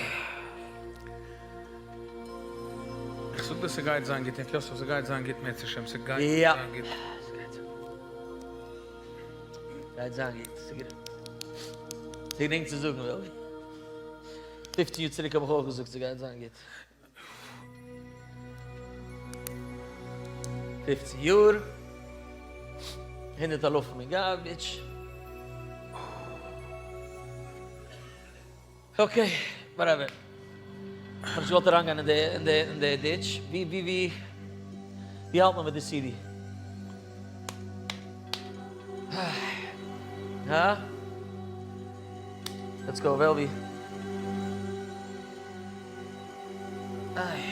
A: איך זאג דיר ס'גייט זיין גוט, יענקי יוסף ס'גייט זיין גוט מערצעשעם ס'גייט זיין גוט.
B: יא. גייט זיין גוט. ס'איז גרינג צו זאגן וועלווי. פופצן יאר צוריק האב איך אויך געזאגט ס'גייט זיין גוט. פופצן יאר, הונדערט אלפים אין garbage. Okay, whatever. כ'האב נישט געוואלט אריינגיין אין די אין די אין די ditch. ווי ווי ווי ווי האלט מען מיט די סידי? הא? Let's go וועלווי. איי.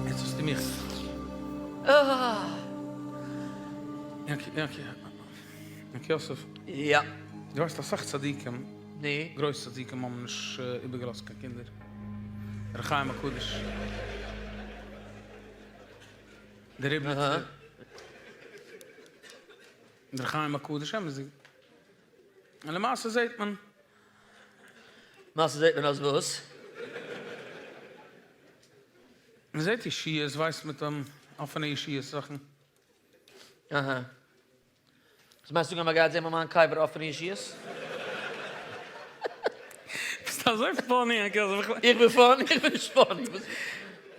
A: יעצט האסטו מיך. יענקי, יענקי, יענקי יוסף.
B: יא.
A: דו ווייסט אסאך צדיקים, גרויסע צדיקים האבן נישט איבערגעלאזט קיין קינדער. ר' חיים הקדוש. דער ריבניצער. דער חיים הקדוש, אמת'דיג. און למעשה זעט מען.
B: למעשה זעט מען אז וואס?
A: מען זעט ישועות, ווייסט מיט אפענע ישועות זאכן.
B: אהא. וואס מיינסטו זאגן אז מען גייט זען ביי מיין קבר אפענע ישועות?
A: ביסט אזוי funny.
B: איך בין funny? איך בין נישט funny.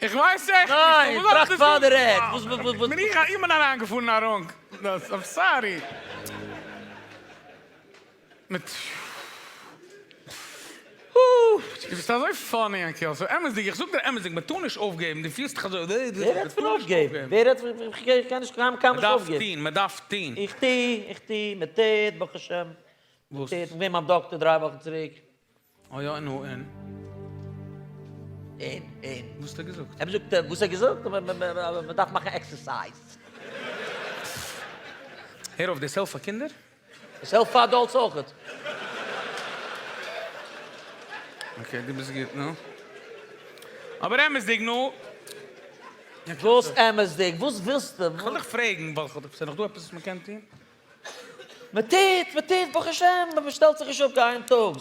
A: איך ווייס עכט נישט.
B: ניין, טראכט פאר די רעדסט. וואס וואס וואס.
A: בין איך איך בין אריינגעפארן אין א wrong. I'm sorry. מיט. דו ביסט אזוי funny יענקי אלזא אמת'דיג איך זאג דיר אמת'דיג מען טאר נישט אויפגעבן דו פילסט דיך אזוי
B: ווער רעדט פון אויפגעבן? ווער רעדט פון איך קען נישט קיינמאל
A: מען דארף טון מען דארף טון.
B: איך טו איך טו מען טוט ברוך השם.
A: וואס?
B: איך בין געווען ביים דאקטער דריי וואכן צוריק.
A: אה יא נו און?
B: און און.
A: וואס האט ער געזאגט?
B: ער האט געזאגט וואס ער האט געזאגט? מען דארף מאכן exercise.
A: הער אויף דאס העלפט פאר קינדער?
B: עס העלפט פאר adults אויכעט.
A: okay דו ביסט גוט נו. אבער אמת'דיג נו.
B: וואס אמת'דיג? וואס ווילסטו?
A: כ'וויל דיך פרעגן ווייל כ'האב ס'איז נאך דא עפעס וואס מ'קען טון?
B: מ'טוט! מ'טוט! ברוך השם! מ'שטעלט זיך נישט אפ קיין איין טאג.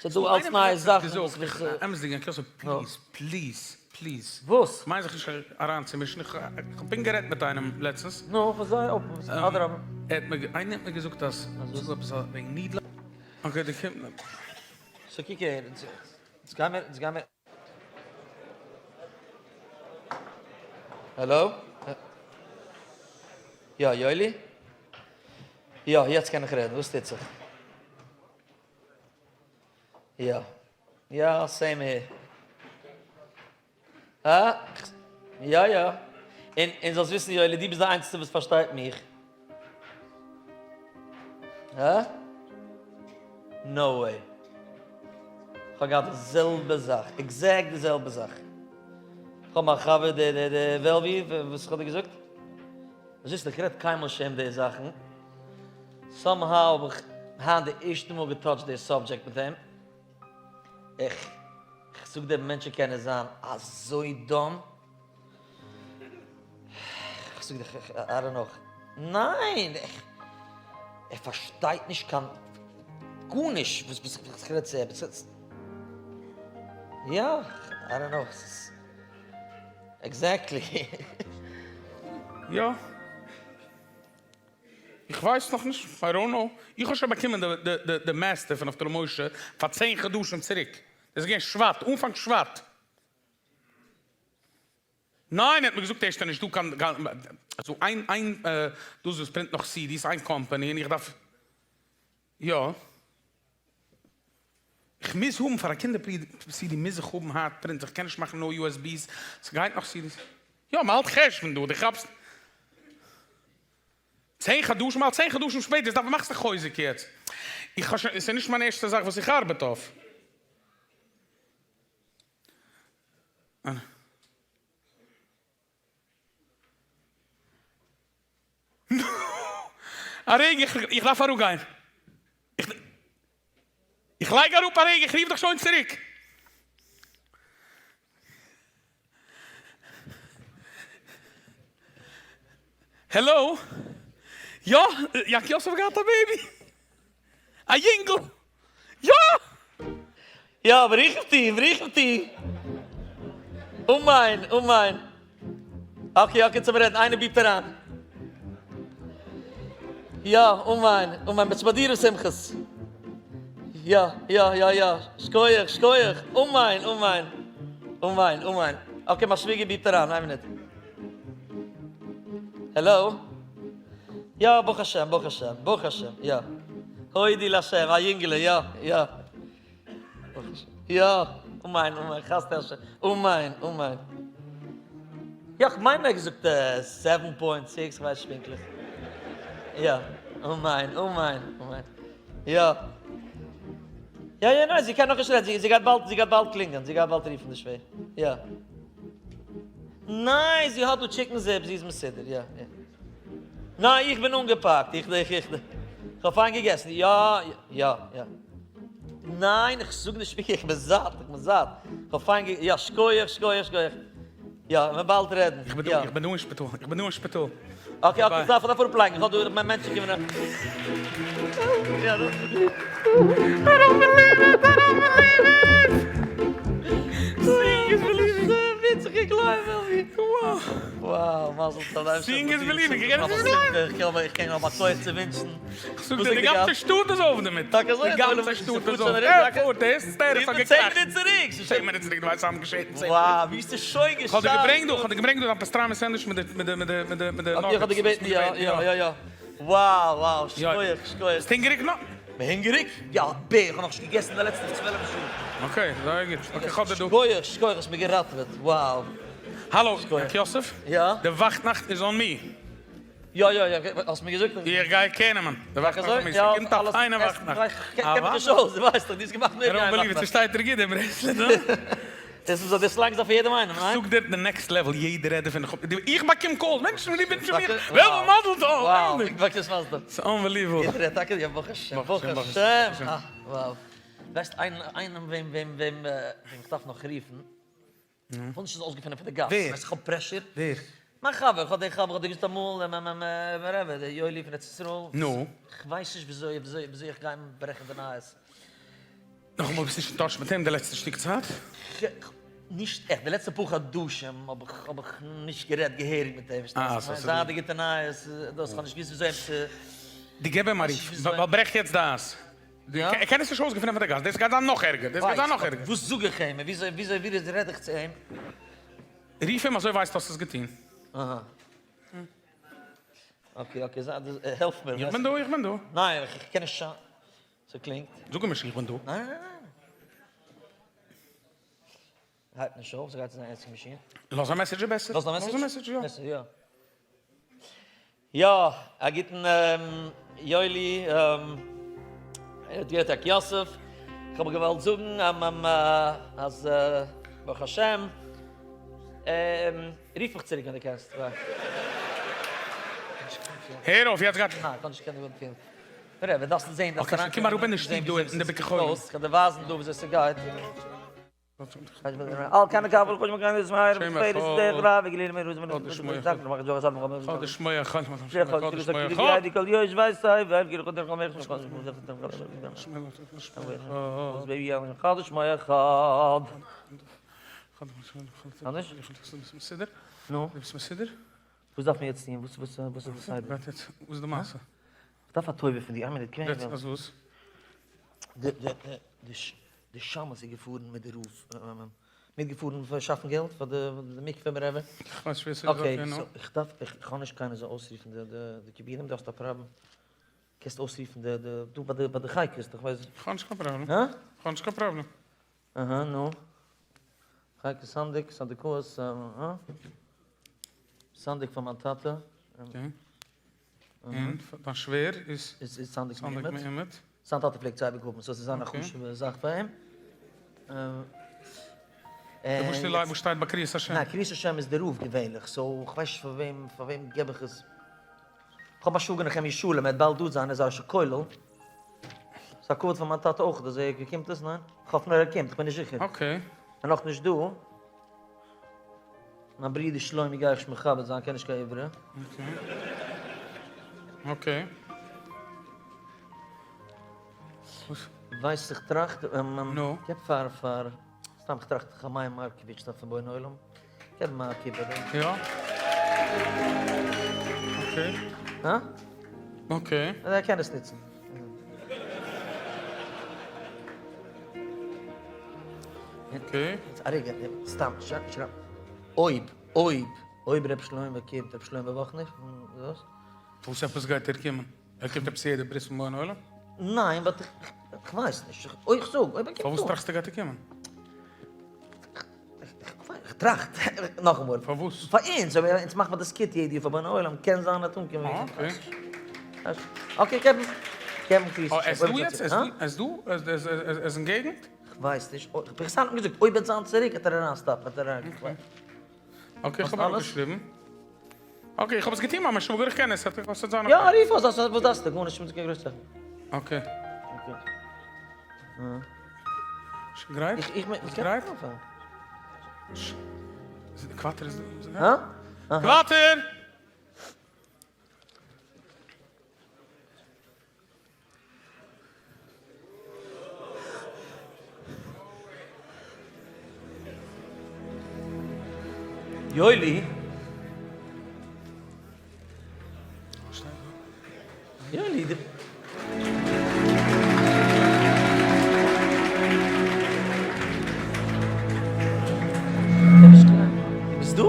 B: ס'איז דא אלץ נייע זאכן וואס וואס.
A: אמת'דיג יענקי יוסף please please please.
B: וואס?
A: כ'מיין זיך נישט אריינצומישן, איך האב פונקט גערעדט מיט איינעם לעצטנס.
B: נו, וואס זיי אפן, אדרבה.
A: ער האט מיר, איינער האט מיר געזאגט אז ס'איז דא עפעס וועגן נידלעך. okay די קומט.
B: so קוק אהער, אונז גיימער, אונז גיימער. העלא? יא, יואלי? יא, יעצט קען איך רעדן, וואס טוט זיך? יא, יא, same here. הא? יא יא. און און זאלסט וויסן יואלי, דו ביסט די איינציגסטע וואס פארשטייט מיך. הא? no way. כ'האב געהאט די זעלבע זאך, exact די זעלבע זאך. כ'האב מיין חבר דער דער דער וועלווי, וואס כ'האב דיר געזאגט. זאלסט וויסן איך רעד קיינמאל נישט צו אים די זאכן. somehow האב איך היינט די ערשטע מאל גע touch ט די subject מיט אים. איך זאג דיר מענטשן קענען זיין אזוי dumb. איך זאג דיך I don't know. ניין! ער פארשטייט נישט קיין גארנישט וואס איך רעד צו אים. יא, I don't know. Exactly.
A: יא. איך ווייס נאך נישט, I don't know. איך האב שוין באקומען די master פון נפתלי משה פאר 10 חדשים צוריק. דאס איז געווען שבט, אנפאנג שבט. ניין, ער האט מיר געזאגט ערשט איז נישטא קיין, אזוי איין איין דאס וואס print נאך CDs, איין קאמפאני, און איך דארף, יא. איך מוז האבן פאר א קינדער CD מוז איך האבן hard print, איך קען נישט מאכן נאר USBs, ס'גייט נאך CDs. יא, מ'האלט חשבון דא, דו כאפסט? 10 חדשים, מ'האלט 10 חדשים שפעטער, דארף מאכסט דיך חוזק יעצט. איך האב שוין, ס'איז נישט מיין ערשטע זאך וואס איך ארבעט אויף. א רגע, איך דארף אראפגיין. איך לייג אראפ א רגע, איך רוף דיך שוין צוריק. העלא? יא, יענקי יוסף האט געהאט א baby. א יונגל! יא!
B: יא, בריכתי, בריכתי! אמן, אמן. okay, okay, צום רעדן, איינער beep ט אריין. יא, אמן, אמן, ביסט ביי דיר שמחות. יא, יא, יא, יא, שקויעך, שקויעך, אמן, אמן, אמן, אמן. okay, מיין שוויגער beep ט אריין, איין מינוט. העלא? יא, ברוך השם, ברוך השם, ברוך השם, יא. הודי להשם, א יונגעלע, יא, יא. יא, אמן, אמן, חסדי השם, אמן, אמן. יא, כ'מיין ער האט געזאגט seven point six, כ'ווייס נישט פונקטליך. יא, אמן, אמן, אמן. יא. יא, יא, ניין, זי קען נאכנישט רעדן, זי גייט באלד, זי גייט באלד קלינגען, זי גייט באלד רופן די שווער. יא. ניין, זי האט דא chicken soup, זי איז מסודר, יא, יא. ניין, איך בין אנגעפאקט, איך, איך, איך, איך האב פיין געגעסן, יא, יא, יא. ניין, איך זאג נישט ווי, איך בין זאט, איך בין זאט. איך האב פיין געגעסן, יא, שקויעך, שקויעך, שקויעך. יא, מיר באלד רעדן.
A: איך בין דא, איך בין דא אין שפיטאל, איך בין דא אין שפיטאל.
B: okay, okay, איך דארף אראפלייגן, איך האב דא מיין מענטשן קומען אריין. יא, דאס איז גוט.
A: I don't believe it, I don't believe it! Seeing is believing.
B: וויצעך, איך גלייב, וועלווי.
A: Wow.
B: Wow, מזל טוב,
A: Seeing is believing, איך קען עס נישט גלייבן.
B: איך קען נאר א כח צו ווינטשן.
A: כ'זאג דיר, די גאנצע שטאט איז אויף דערמיט.
B: טאקע אזוי?
A: די גאנצע שטאט איז אויף. ער פארט דאס, סטעטוס האט געקראכט.
B: צען מינוט צוריק!
A: צען מינוט צוריק, דו ווייסט וואס געשעט אין צען מינוט.
B: Wow, ווי האסטו שוין געשאפט?
A: כ'האב דיר געברענגט דא, כ'האב דיר געברענגט דא דיין pastrami sandwich מיט די, מיט די, מיט די, מיט די, מיט די
B: Okay, איך האב דיר געבעטן, יא, יא, יא, יא. Wow, wow, שכוח, שכוח.
A: ביסט הונגעריג נאך?
B: בין הונגעריג? יא, ב, איך האב נאכנישט געגעסן די לעצטע 12 שעה.
A: Okay, זייער גוט. Okay, כ'האב דיר דא.
B: שכוח, שכוח, האסט מיר געראטעוועט. Wow.
A: האלא, יוסף?
B: יא?
A: די וואכטנאכט איז on me.
B: יא, יא, יא, האסט מיר געזאגט.
A: איך גיי קעיר נעמען. די וואכטנאכט איז on me. ס'קומט א פיינע וואכטנאכט.
B: איך קען מיך נישט אויס, דו ווייסט דאך, דו האסט געמאכט מער ווי איין וואכטנאכט.
A: ס'שטייט דיר גוט די bracelet, הא?
B: דאס איז דאס לייגסט אויף יעדעם איינעם, ניין?
A: כ'זאג דיר די next level, יעדער רעדט דערפון, איך באקום calls, מענטשן וואס ווינטשן מיר וועלוול מזל טוב!
B: Wow, איך באקום מזל טוב.
A: ס'איז unbelievable.
B: יעדער רעדט טאקע, יא ברוך השם, ברוך השם, אה, wow. ווייסט איינעם וועם וועם וועם איך דארף נאך רופן? כ'וואלט נישט עס אויסגעפונען פון די גאס, ווייסט איך האב pressure.
A: ווער?
B: מיין חבר, כ'האב די חבר, כ'האב דיר געזאגט אמאל, מיין רבי, דער יואלי פון ארץ ישראל.
A: נו?
B: כ'ווייס נישט וויאזוי וויאזוי איך גיי אים ברעכן די נייעס.
A: נאכאמאל ביסט נישט אין touch מיט אים די לעצטע שטיק צייט?
B: נישט עכט, די לעצטע פאר חדשים האב איך האב איך נישט גערעדט געהעריג מיט אים, פארשטייסט? זייט די גוטע נייעס דאס, כ'האב נישט געוואוסט וויאזוי אים צו.
A: דו געב אים א רוף, ווייל ברעך יעצט די אייז. ער קען עס נישט אויסגעפינען פון די גאס, דאס גייט זיין נאך ערגער, דאס גייט זיין נאך ערגער.
B: וואס זאג איך אים? וויאזוי וויאזוי וויאזוי רעד איך צו אים?
A: רוף אים אזוי ווייסט האסט עס געטון.
B: אהא. Okay okay, העלף מיר.
A: איך בין דא, איך בין דא.
B: ניין, איך קען נישט. ס'קלינגט.
A: זאג אים נישט איך בין דא.
B: ניין ניין ניין. הייבט נישט אויף, ס'גייט צו זיין answering machine.
A: לאז א message איז בעסער.
B: לאז א message?
A: לאז א message, יא.
B: יא. יא, א גוטן יואלי, האט געהערט יעקב יוסף, איך האב געוואלט זאגן אז ברוך השם, רוף מיך צוריק ווען דו קענסט, ביי.
A: הער אויף, יעצט גייט.
B: ניין, איך האב נישט קיין געדולד. רבי, דארפסט זען, דארפסט
A: okay, קום אראפ אין די שטוב דא אין די ביקור חולים.
B: איך וועל דיר ווייזן דא וויאזוי ס'גייט. אל קיין קאפל קודם קיין איז מיין וואס דארף מען יעצט טון? וואס וואס וואס איז די סדר?
A: וואס איז די מעשה?
B: איך דארף א טובה פון דיר, איין מינוט, קום אהער.
A: אז וואס?
B: די די די די שמש איז געפארן מיט די רב, מיטגעפארן פאר שאפן געלט פאר די מקווה ביים רבי.
A: איך ווייס נישט ווער ס'איז
B: okay, so איך דארף, איך האב נישט קיינער זאל אויסרופן די די כיבודים, דו האסט א פראבלעם? קענסט אויסרופן די די דא ביי די ביי די חייקוס, איך ווייס.
A: איך האב נישט קיין פראבלעם.
B: הא?
A: איך האב נישט קיין פראבלעם.
B: אהא, נו. חייקוס סנדק, סנדקאות, הא? סנדק פאר מיין טאטע.
A: Okay. און דיין שווער איז?
B: איז סנדק מעומד. זיין טאטע פלעגט זיי באגראבן, so עס איז זיין א חשוב'ע זאך פאר אים.
A: וואס שטייט ביי קריאת השם?
B: ניין, קריאת השם איז די רב געווענליך, so כ'ווייס נישט פאר וועם, פאר וועם געב איך עס. כ'האב א שוואגער נחמיה שלום, ער וועט באלד דא זיין, ער איז א ראש הכולל. ס'איז א כבוד פאר מיין טאטע אויך אז ער קומט עס, ניין? כ'האף נאר ער קומט, כ'בין נישט זיכער.
A: Okay.
B: ער איז נאכנישט דא. מיין ברודער שלומי גיי איך נישט מכבד זיין, קען נישט קיין עברי.
A: Okay.
B: ווייסט איך טראכט,
A: נו?
B: געב פאר פאר, סתם איך טראכט חמאי מארקאוויטש דארט פון בוני עולם, געב אים א כיבוד.
A: יא? Okay.
B: הא?
A: Okay.
B: ער קען עס נוצן.
A: Okay.
B: א רגע, סתם, שרייב, אויב, אויב, אויב ר' שלמה קומט, ר' שלמה וואכנער, וואס?
A: וואס עפעס גייט ער קומען? ער קומט עפעס יעדע ברית פון בוני עולם?
B: ניין, but איך ווייס נישט, אויך זאג, אויב ער קומט דא.
A: פארוואס טראכסטו גייט ער קומען?
B: איך טראכט, נאכאמאל.
A: פארוואס?
B: פאר אונז, אויב אונז מאכט מען די skit יעדע יאר פאר בוני עולם, קען זיין ער וועט אנקומען.
A: Okay.
B: Okay, געב אים, געב אים קריאת
A: ער איז דא יעצט? ער איז דא? ער איז אין געגנט?
B: כ'ווייס נישט, פרעזידענט האט געזאגט אויב וועט זיין צוריק וועט ער אריין stop ן וועט ער אריין.
A: Okay איך האב אראפגעשריבן. Okay איך האב עס געטון מיין שוואגער איך קען עס וועט זיין
B: okay. יא רוף אויס וואס דארפסטו גארנישט נישט קיין גרויסע זאכן.
A: Okay. שוין גרייט?
B: איך
A: ביסט גרייט? קוואטער איז
B: דא? הא?
A: קוואטער!
B: יואלי! יולי, די. דו ביסט דא?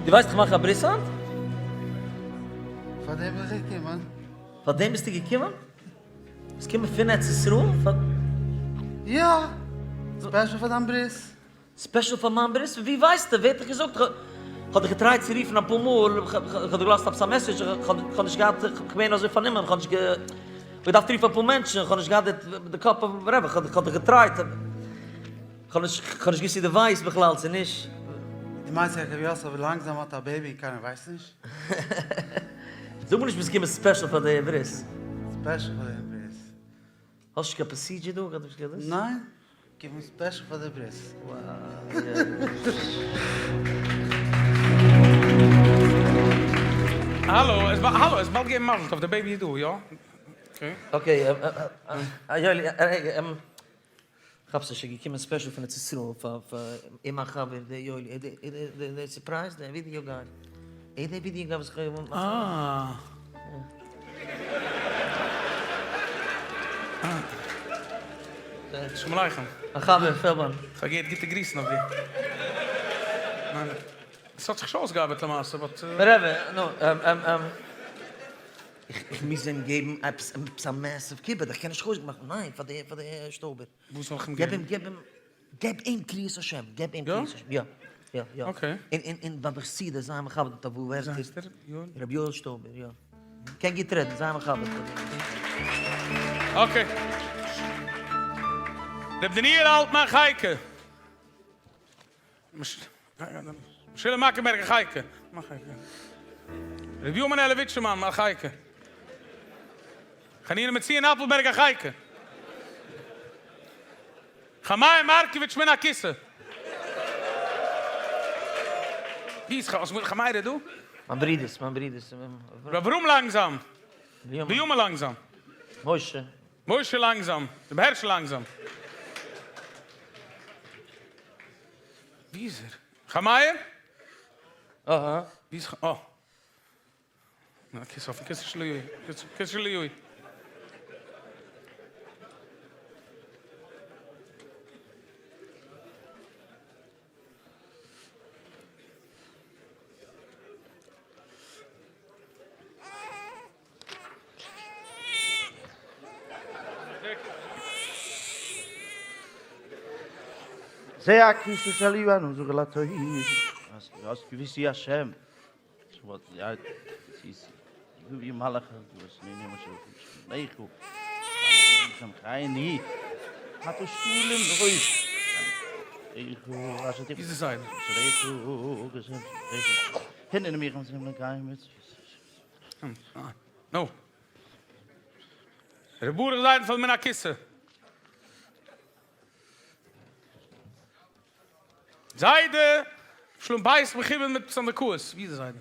B: דו ווייסט איך מאך א ברית היינט?
H: פאר דעם בין איך געקומען.
B: פאר דעם ביסטו געקומען? ביסט געקומען פון ארץ ישראל? פאר.
H: יא! special פאר דיין ברית.
B: special פאר מיין ברית? פון ווי ווייסטו? ווער האט דיך געזאגט? כ'האב דיך געטרייט צו רופן אפאר מאל, כ'האב דיר געלאזט עפעס א message, כ'האב נישט געהאט, כ'בין אזוי פארנומען, כ'האב נישט געדארפט רופן אפאר מענטשן, כ'האב נישט געהאט די קאפ אויף whatever, כ'האב דיך געטרייט, כ'האב נישט געוואוסט צו דו ווייסט בכלל צו נישט.
H: דו מיינסט יעקב יוסף לאנגזאם האט א baby און קיינער ווייסט נישט?
B: זאג מיר נישט ביסט געקומען special פאר די ברית.
H: special פאר די ברית.
B: האסט נישט קיין procedure דא? גאט נישט געוואוסט?
H: ניין, געקומען special פאר די ברית.
A: האלא, עס האלא, עס באלד געבן מזל טוב, די baby איז דא, יא?
B: okay, יואלי, כאפסט נישט, ער איז געקומען special פון ארץ ישראל פאר אים א חבר, דער יואלי, דער surprise, דער video guy, ער דער video guy וואס איך האב.
A: אה. שלום עליכם.
B: א חבר, פעלדמאן.
A: כ'האב געהערט גוטע גריסן אויף דיר. ניין, עס האט זיך נישט אויסגעארבעט למעשה, but.
B: רבי, נו, איך מוז אים געבן עפעס א massive כיבוד, איך קען נישט חוזק מאכן, ניין, פאר די פאר די שטויבער.
A: וואס זאל איך אים
B: געב
A: געבן?
B: אים, געב אים, געב אים קריאת השם, געב אים קריאת השם, יא, יא, יא.
A: okay.
B: און און און ביי די חסידות, זיי מכבד מיט א וואר ווערטער.
A: ווי הייסט ער? יואל?
B: רבי יואל שטויבער, יא. קען גוט רעדן, זיי מכבד.
A: okay. רבי דניאל אלטמאן חייקה. משולם מאקענבערגער חייקה. רבי יואל מנעלעוויטשערמאן מר חייקה. חנינא מציון אפלבערגער חייקה. חמאי מארקאוויטש מן הכיסא. ווי איז חמאי דא?
B: מיין ברודערס, מיין ברודערס.
A: רבי אברהם לאנגזאם. בנימין לאנגזאם.
B: משה.
A: משה לאנגזאם. רבי הערשל לאנגזאם. ווי איז ער? חמאי?
B: אהא.
A: ווי איז אה. כיס אויפן כיסא של יואי. כיסא של יואי.
H: זה הכיסא של יואל זאג לתוהי אז געוויס י השם
A: נו. ר' ברוך זיידנפעלד מן הכיסא. זיידע, שלום בית מכובד מיט סנדקאות. ווי איז די זיידע?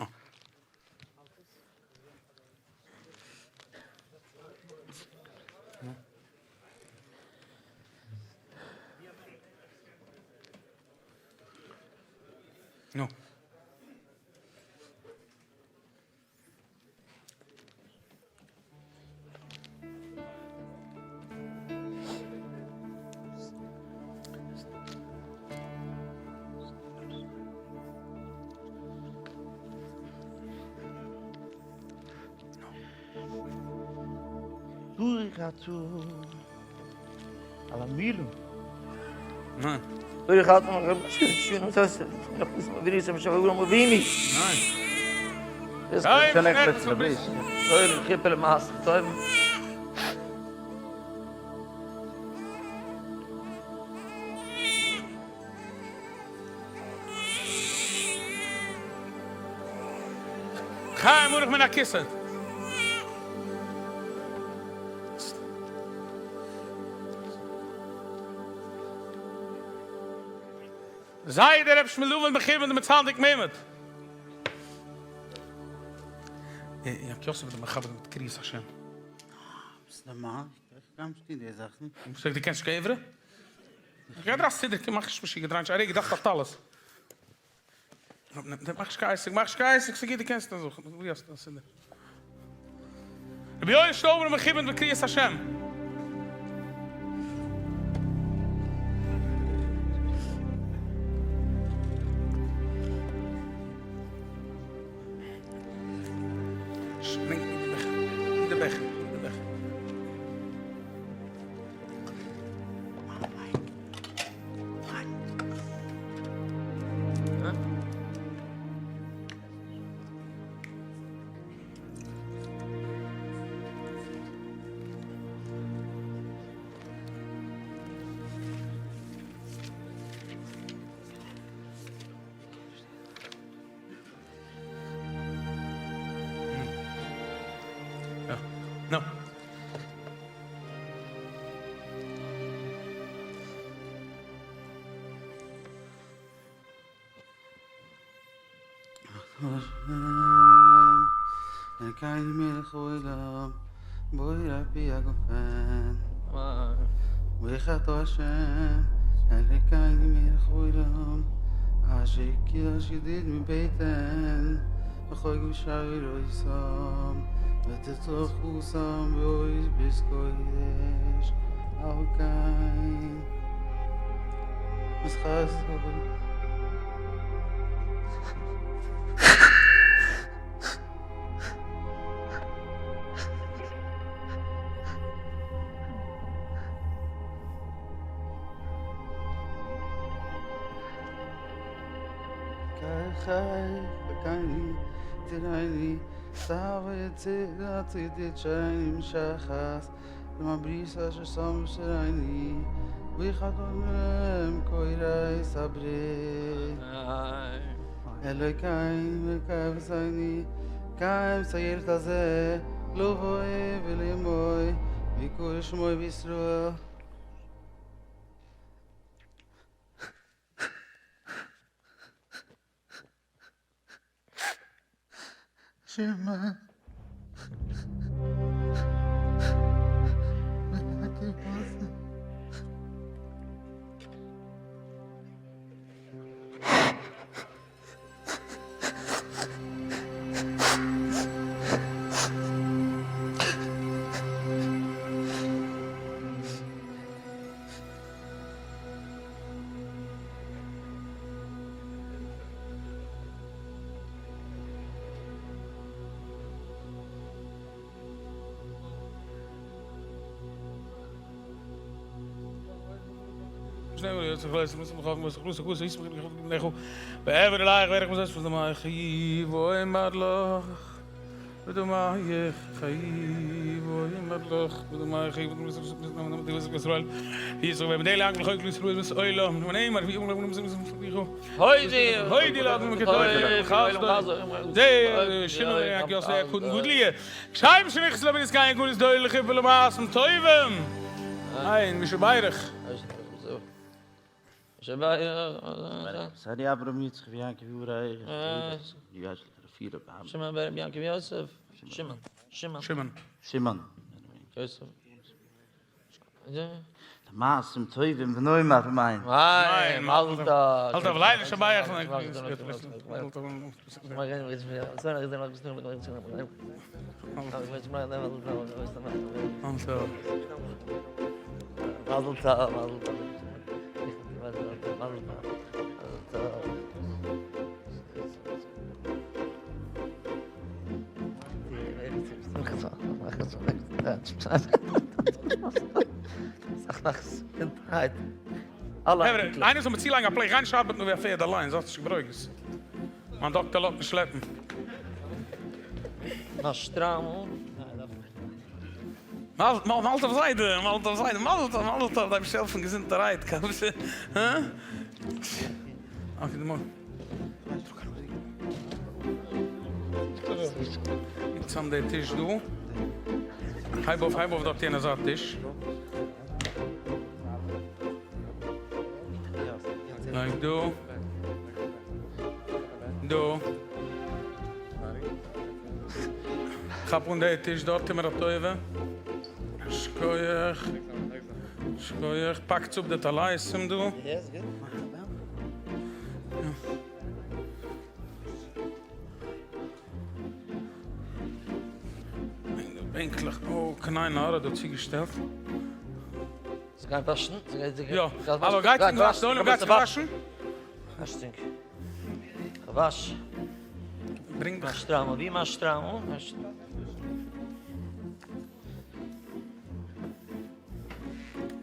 A: אה. נו.
H: ברוך אתה על המילוי.
A: ניין.
B: ברוך אתה
A: ניין. חיים ברוך מן הכיסא. זיידע ר' שמואל לבן בכיוון די מצדיק מעמד. יענקי יוסף איז די מחבר מיט קריאת השם.
H: ביסט נארמאל? איך קען נישט טון די זאכן.
A: זאג דו קענסט נישט קיין עברי? איך גיי דיר א סידור, מאך נישט משוגע, דריי נישט א רגע, דארפסט א טלית. מאך נישט קיין עסק, מאך נישט קיין עסק, ס'גוט דו קענסט עס זוכן, וואו האסטו א סידור? רבי יואל שטויבער מכובד בקריאת השם. די בעכער, די בעכער. נו.
H: אלקינו מלך העולם, בורא פרי הגפן. ברוך אתה השם, אלקינו מלך העולם, אשר קידש ידיד מבטן, וחוק בשער אותם, ותצרכותם בעוז ברית קודש, על כן. שמע
B: שמעון בן יעקב יוסף, שמעון, שמעון,
A: שמעון,
H: שמעון,
B: יוסף.
H: מעשים טובים ונאמר אמן.
B: אמן, מזל טוב.
A: מזל טוב, לילה שבייך.
B: מזל טוב, מזל טוב. מזל טוב.
A: איינער זאל מיר צולייגן א plate, גיי נישט ארבעטן ווי א פערד אליין, זאלסט נישט ברוגז. מיין דאקטער לאזט נישט שלעפן.
B: א שטריימל.
A: מזל טוב זיידע, מזל טוב זיידע, מזל טוב, מזל טוב, דייב שעלפן געזונטערהייט, הא? okay, די מאל. צאם די טיש דא. הייב אויף, הייב אויף דארט יענע זייט טיש. לייג דא. דא. כאפ אן די טיש דארט, טו מיר א טובה. שכוח. שכוח. פאקטס אפ די טליתים דא. בענקלעך, אוי קיין עין הרע דא צוגעשטעלט.
B: זיי גייען וואשן?
A: יא, האלא גייט צום וואשן, די עולם גייט צום וואשן.
B: וואש צינג. וואש.
A: ברענג
B: מיין שטריימל, ווי איז מיין שטריימל?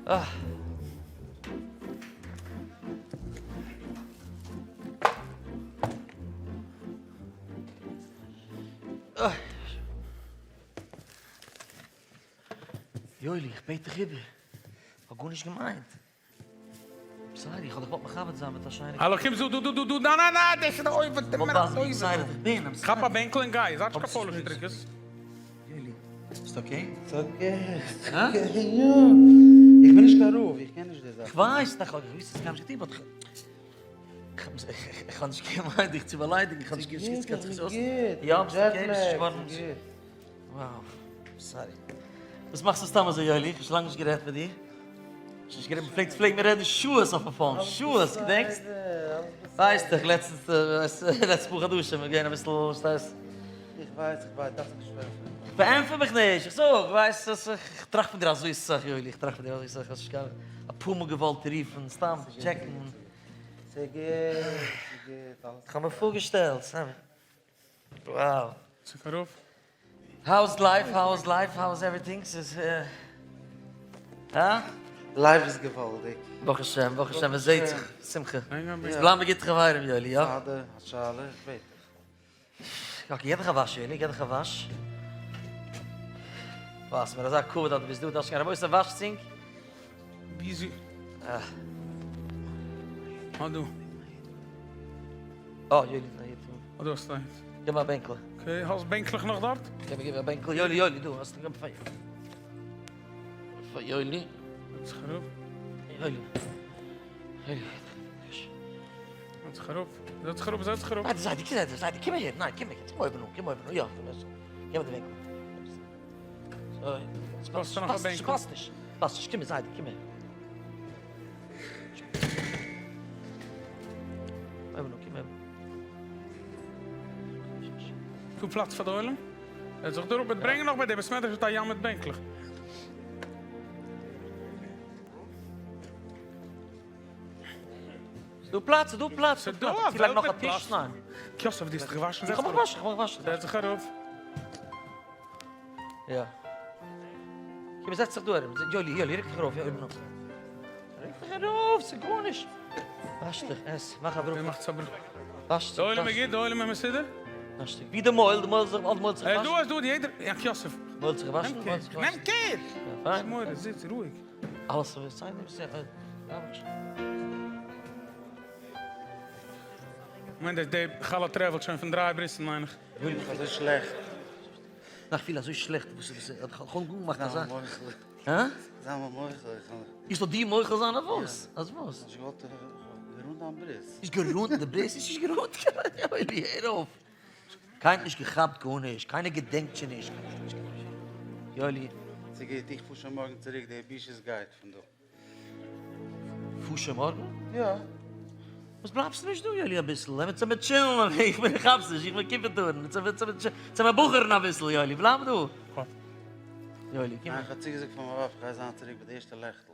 B: אה. יואלי, איך בעט דיך איבער. איך האב גארנישט געמיינט. sorry, איך האב דיך געוואלט מכבד זיין מיט א שיינע.
A: האלא, קום דא, דא, דא, דא, דא, ניין, ניין, ניין, דאס איז די אויווען, די מענער אויווען. כאפ א בענקל און גיי, זייט נישט קיין פוילע שטריקעס.
B: יואלי, ביסט okay?
H: ס'איז okay, ס'איז okay, יא. איך בין נישט קיין רב, איך קען נישט די זאכן.
B: איך ווייס, איך האב געוואוסט אז קיינמאל נישט געטון, but איך האב נישט געמיינט דיך צו באליידיגן, איך האב נישט געוואוסט קיין צו
H: ס'איז גוט,
B: יא, ביסט okay, ביסט נישט געווארן. Wow, sorry. וואס מאכסטו סתם אזוי יואלי? איך האב שוין לאנג נישט גערעדט מיט דיר. נישט גערעדט, מ'פלעגט פלעגן מיר רעדן שעות אויפן phone, שעות, געדענקסט? ווייסט דאך, לעצטנס, לעצטע פאר חדשים איז געווען אביסל, פארשטייסט?
H: איך ווייס, איך ווייס, דארפסט נישט פארענטפערן.
B: איך פארענטפער מיך נישט, איך זאג, ווייסט, איך טראכט פון דיר אזוי סאך יואלי, איך טראכט פון דיר אזוי סאך, האסט נישט קיין, אפאר מאל געוואלט רופן, סתם טשעקן.
H: ס'איז גוט, ס'איז גוט, אלעס.
B: איך האב מיר פארגעשטעלט, סתם. Wow.
A: צוק ארויף.
B: How's life? How's life? How's everything? ס'איז הא?
H: Life איז געוואלדיג.
B: ברוך השם, ברוך השם, מען זעהט זיך, שמחה. אונז בלייבן מיר גוטע חברים יואלי, יא?
H: אדער, א שאלה, איך בעט דיך.
B: Okay, געב דיך א וואש יואלי, געב דיך א וואש. וואו, ס'איז מיר אזא כבוד אז דו ביסט דא, דארפסט קיין רבותי וואש צינג.
A: Busy. אה דא.
B: אה, יואלי איז אהער צו.
A: אה דא האסטו איינס.
B: גיב מיר א בענקל.
A: Okay, האסט בענקלעך נאך דארט?
B: גיב מיר גיב מיר א בענקל, יואלי יואלי דא האסטו געב פאר פאר יואלי.
A: זעץ זיך אראפ.
B: יואלי. יואלי.
A: זעץ זיך אראפ. זעץ זיך אראפ, זעץ זיך אראפ.
B: זיידי זיידי זיידי זיידי קום אהער, ניין קום אהער, קום אויבן אן, קום אויבן אן, יא, גיב מיר די בענקל. אזוי.
A: האסטו נאך א בענקל?
B: ס'פאסט נישט, ס'פאסט נישט, קום זיידי קום אהער. אויבן אן, קום אהער.
A: דא פלאץ פאר די עולם? ער זיך דא אראפ ברענגען נאך ביי די בית מדרש האט א ים מיט בענקלעך.
B: ס'דא פלאץ, ס'דא פלאץ, ס'דא פלאץ.
A: ס'דא א
B: צולייג נאך
A: וועלט
B: א
A: מיט
B: טיש?
A: פלאץ.
B: ניין.
A: יוסף דו האסט דיך געוואשן?
B: איך האב מיך געוואשן, איך האב מיך געוואשן.
A: זעץ זיך אראפ.
B: יא. קום זעץ זיך דא ארום. יואלי, יואלי, רוק דיך ארויף, יא, אויבן אויף. רוק דיך ארויף, ס'איז גארנישט. וואש דיך, עס, מאך א ברכה.
A: ווער מאכט א ברכה?
B: וואש זיך.
A: די עולם איז גוט? די עולם איז מסודר?
B: וואש דיך. ווי די מויל, די מויל זיך, די מויל זיך וואשן.
A: דא איז דא יעדער, יענקי יוסף.
B: מויל זיך וואשן, מויל זיך וואשן.
A: נעם care!
B: פיין.
A: מורא, זיץ רואיג.
B: אלעס איז סיי נישט זיכער.
A: כ'מיין די די חלה travel ט שוין פון דריי בריסן מיין איך.
H: איך פיל אזוי שלעכט.
B: ניין איך פיל אזוי שלעכט וואס איז וואס איך האב געמאכט אזא. הא?
H: זיי מיר מוחל איך האב.
B: איך זאל דיר מוחל זיין אויף וואס? אז וואס?
H: נישט געוואלט גערונט דיין ברית.
B: נישט גערונט די ברית? איז נישט גערונט יואלי הער אויף. קיינער האט נישט געכאפט גארנישט, קיינער געדענקט שוין נישט, יואלי.
H: ס'גוט, איך פאר שוין מארגן צוריק, די בושות גייט פון דא.
B: פארסט שוין מארגן?
H: יא.
B: וואס בלייבסטו נישט דא יואלי אביסל, לאמיר צוזאמען טשילן, איך בין איך כאפס נישט, איך בין קיפעטארן, צוזאמען בחור'ן אביסל יואלי, בלייב דא. יואלי קום.
H: ניין, איך האב צוגעזאגט פאר מיין ווייב איך גיי זיין צוריק ביי די ערשטע לעכטל.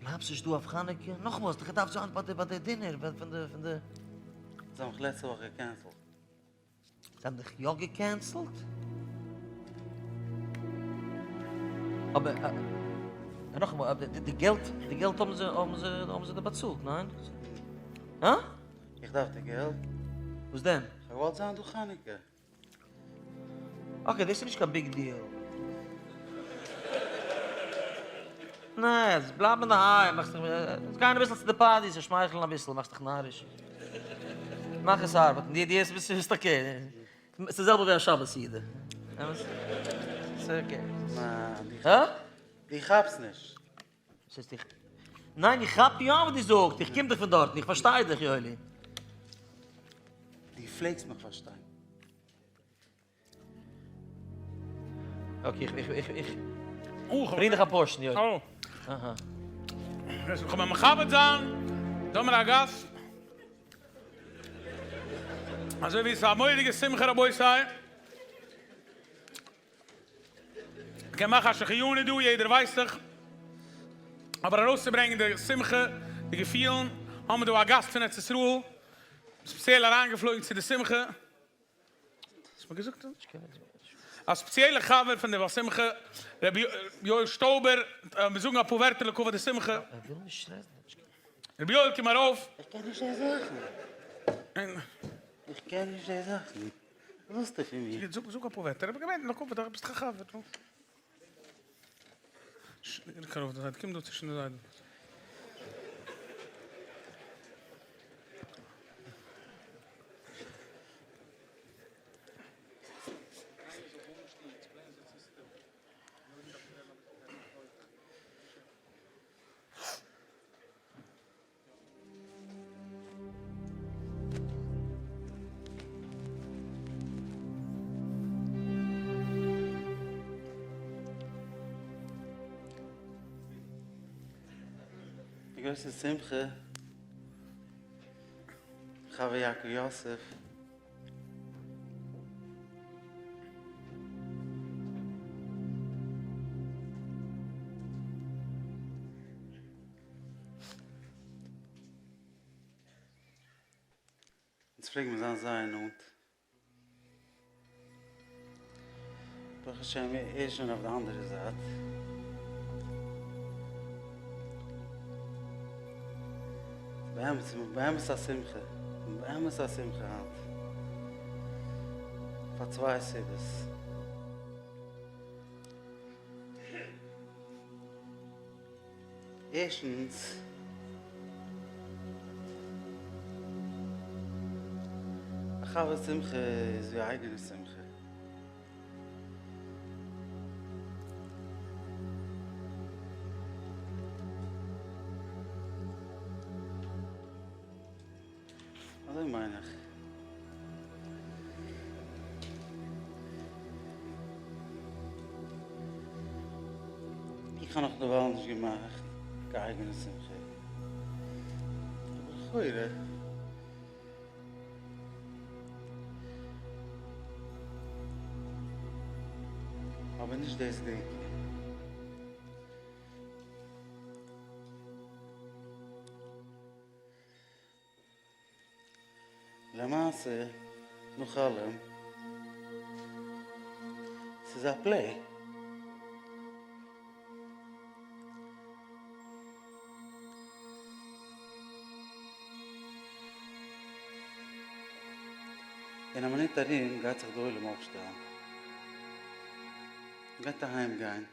B: בלייבסט נישט דא אויף חנוכה? נאכאמאל האסט דאך געדארפט זיין ביי די ביי די dinner פון די פון די.
H: זיי האבן מיך לעצטע וואך געקענסלט.
B: זיי האבן דיך יא געקענסלט? אבער נאכאמאל די געלט די געלט האבן זיי האבן זיי האבן זיי דיר באצאלט ניין? הא?
H: איך דארף די געלט.
B: וואס דען?
H: איך האב געוואלט זיין דא חנוכה.
B: Okay דאס איז נישט קיין big deal. ניין, בלייב אינדערהיים, מאך זיך, גיין אביסל צו די parties און שמייכלען אביסל, מאך דיך נאריש. מאך עס ארבעטן, די די ביסט ביסט okay. ס'איז די זעלבע ווי א שבת סעודה. אמת? ס'איז okay.
H: ניין,
B: הא?
H: דו כאפסט נישט.
B: וואס הייסט איך? ניין איך כאפ יא וואס דו זאגסט, איך קום דאך פון דארטן, איך פארשטיי דיך יואלי.
H: דו פלעגסט מיך פארשטיין.
B: Okay, איך איך איך איך ברענג דיך א portion יואלי.
A: אוי.
B: אהא.
A: איך האב מכבד זיין, דא האבן מיר א גאסט. אזוי ווי עס איז א מורא'דיגע שמחה רבותי. מ'קען מאכן א שהחיינו דא, יעדער ווייסט דאך. אבער ארויסצוברענגען די שמחה, די געפילן, האבן מיר דא א גאסט פון ארץ ישראל, ספעציעל אריינגעפלויגן צו די שמחה. האסט מיר געזאגט? א ספעציעלע חבר פון די בעל שמחה, ר' יואל שטויבער, מיר זאגן אפאר ווערטער לכבוד די שמחה. ר' יואל קום ארויף.
I: איך קען נישט די זאכן. איך קען נישט די זאכן. וואס ווילסטו פון מיר?
A: זאג אפאר ווערטער, איך האב געמיינט לכבוד, ביסט דאך א חבר. קום דא צווישן די זיידן.
I: די גרויסע שמחה, חבר יעקב יוסף. אונז פלעגן מיר זיין זייער נאנט. ברוך השם ער איז שוין אויף די אנדערע זייט. באמת, באמת א שמחה, באמת א שמחה היינט. פאר צוויי סיבות. ערשטנס, א חבר'ס שמחה איז ווי א אייגענע שמחה. אזוי מיין איך. איך האב נאך דערווייל נישט געמאכט קיין אייגענע שמחה. אבער לכאורה. אבער נישט דאס די עיקר. למעשה, נאך אלעם, ס'איז א play. אין א מינוט ארום גייט זיך די עולם אויפשטעלן, מ'גייט אהיים גיין.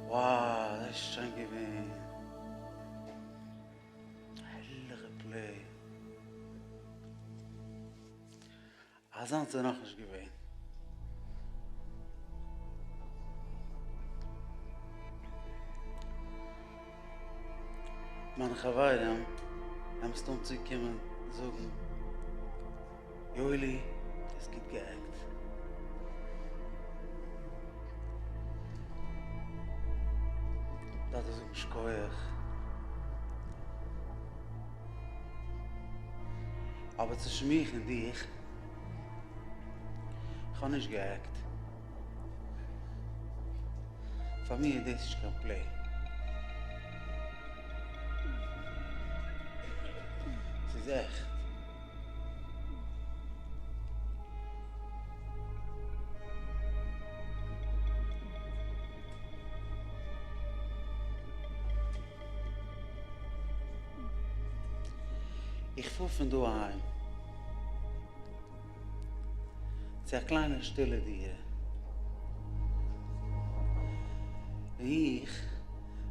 I: וואו, דאס איז שיין געווען. הערליכע play. אזאנס איז נאכנישט געווען. מיינע חברים האבן מסתם צוגעקומען זאגן, יואלי, דו האסט גוט גע'עקט. דארף איך זאגן שכוח. אבער צווישן מיך און דיך, איך האב נישט גע'עקט. פאר מיר איז דאס נישט קיין play. ס'איז עכט. איך פאר פון דא אהיים צו א קליינע שטילע דירה, וואו איך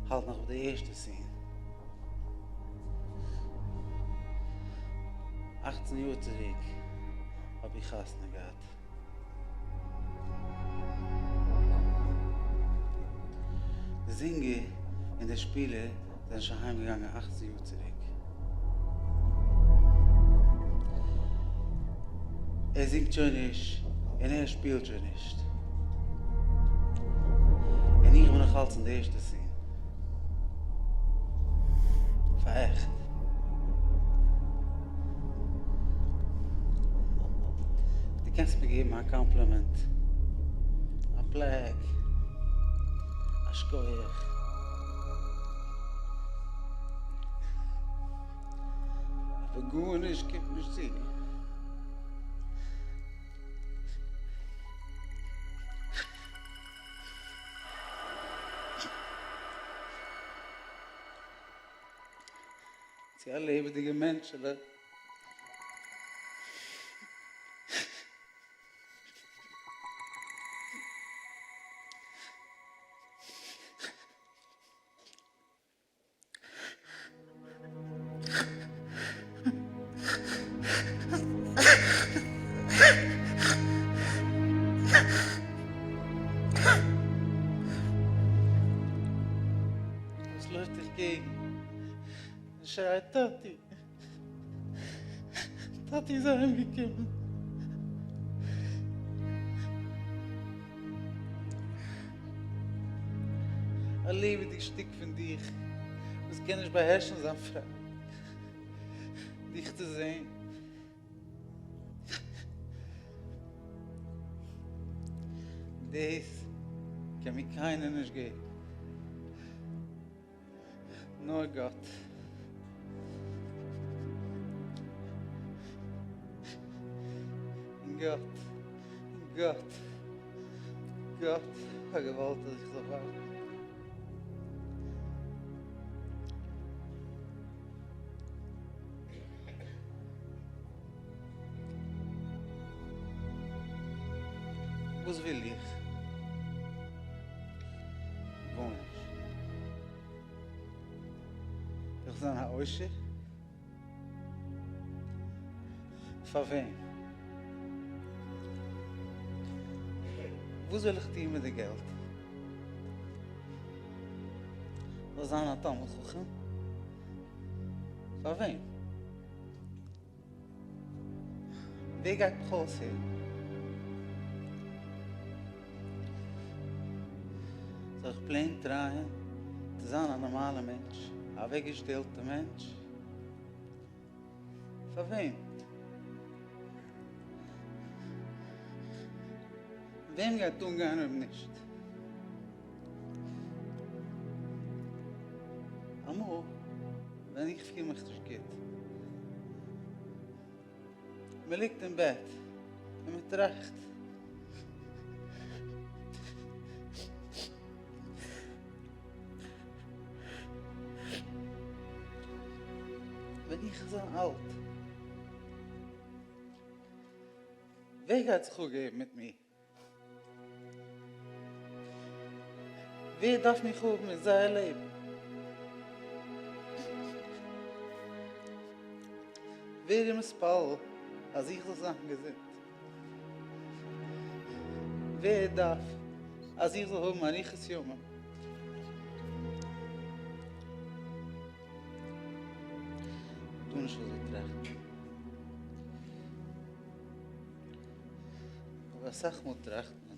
I: האלט נאך ביי די ערשטע scene. אכצן יאר צוריק האב איך חתונה געהאט. די זינגער און די שפילער זענען שוין אהיים געגאנגען אכצן יאר צוריק. ער זינגט שוין נישט און ער שפילט שוין נישט. און איך בין נאך אלץ אין די ערשטע scene. פאר עכט. דו קענסט מיר געבן א קאמפלימענט, א פלעק, א שקויעך. אבער גארנישט קומט נישט צו. צו א לעבעדיגע מענטשעלע. וואס לויפט דיך קעגן און שרייט טאטי! טאטי איז אהיימגעקומען! א לעבעדיג שטיק פון דיך וואס קען נישט באהערשן זיין פרייד דיך צו זען. דאס קען מיר קיינער נישט געבן, נאר גאט. און גאט, און גאט, גאט האט געוואלט אז איך זאל ווארטן. וואס וויל איך? גארנישט. איך זיין א עושר? פאר וועם? וואס זאל איך טון מיט די געלט? זאל זיין א תלמיד חכם? פאר וועם? ווער גייט מיך אויסהערן? זאל איך plain טרייען צו זיין א נארמאלע מענטש, א אוועקגעשטעלטע מענטש? פאר וועם? וועם גייט אנגיין אויב נישט? אמאל ווען איך פיל מיך נישט גוט, מען ליגט אין בעט און מען טראכט, ווען איך זיין אלט, ווער גייט זיך אפגעבן מיט מיר? ווער דארף מיך האבן אין זייער לעבן? ווער איז מתפלל אז איך זאל זיין געזונט? ווער דארף אז איך זאל האבן אריכות ימים? טאר נישט אזוי טראכטן. אבער אסאך מאל טראכט מען.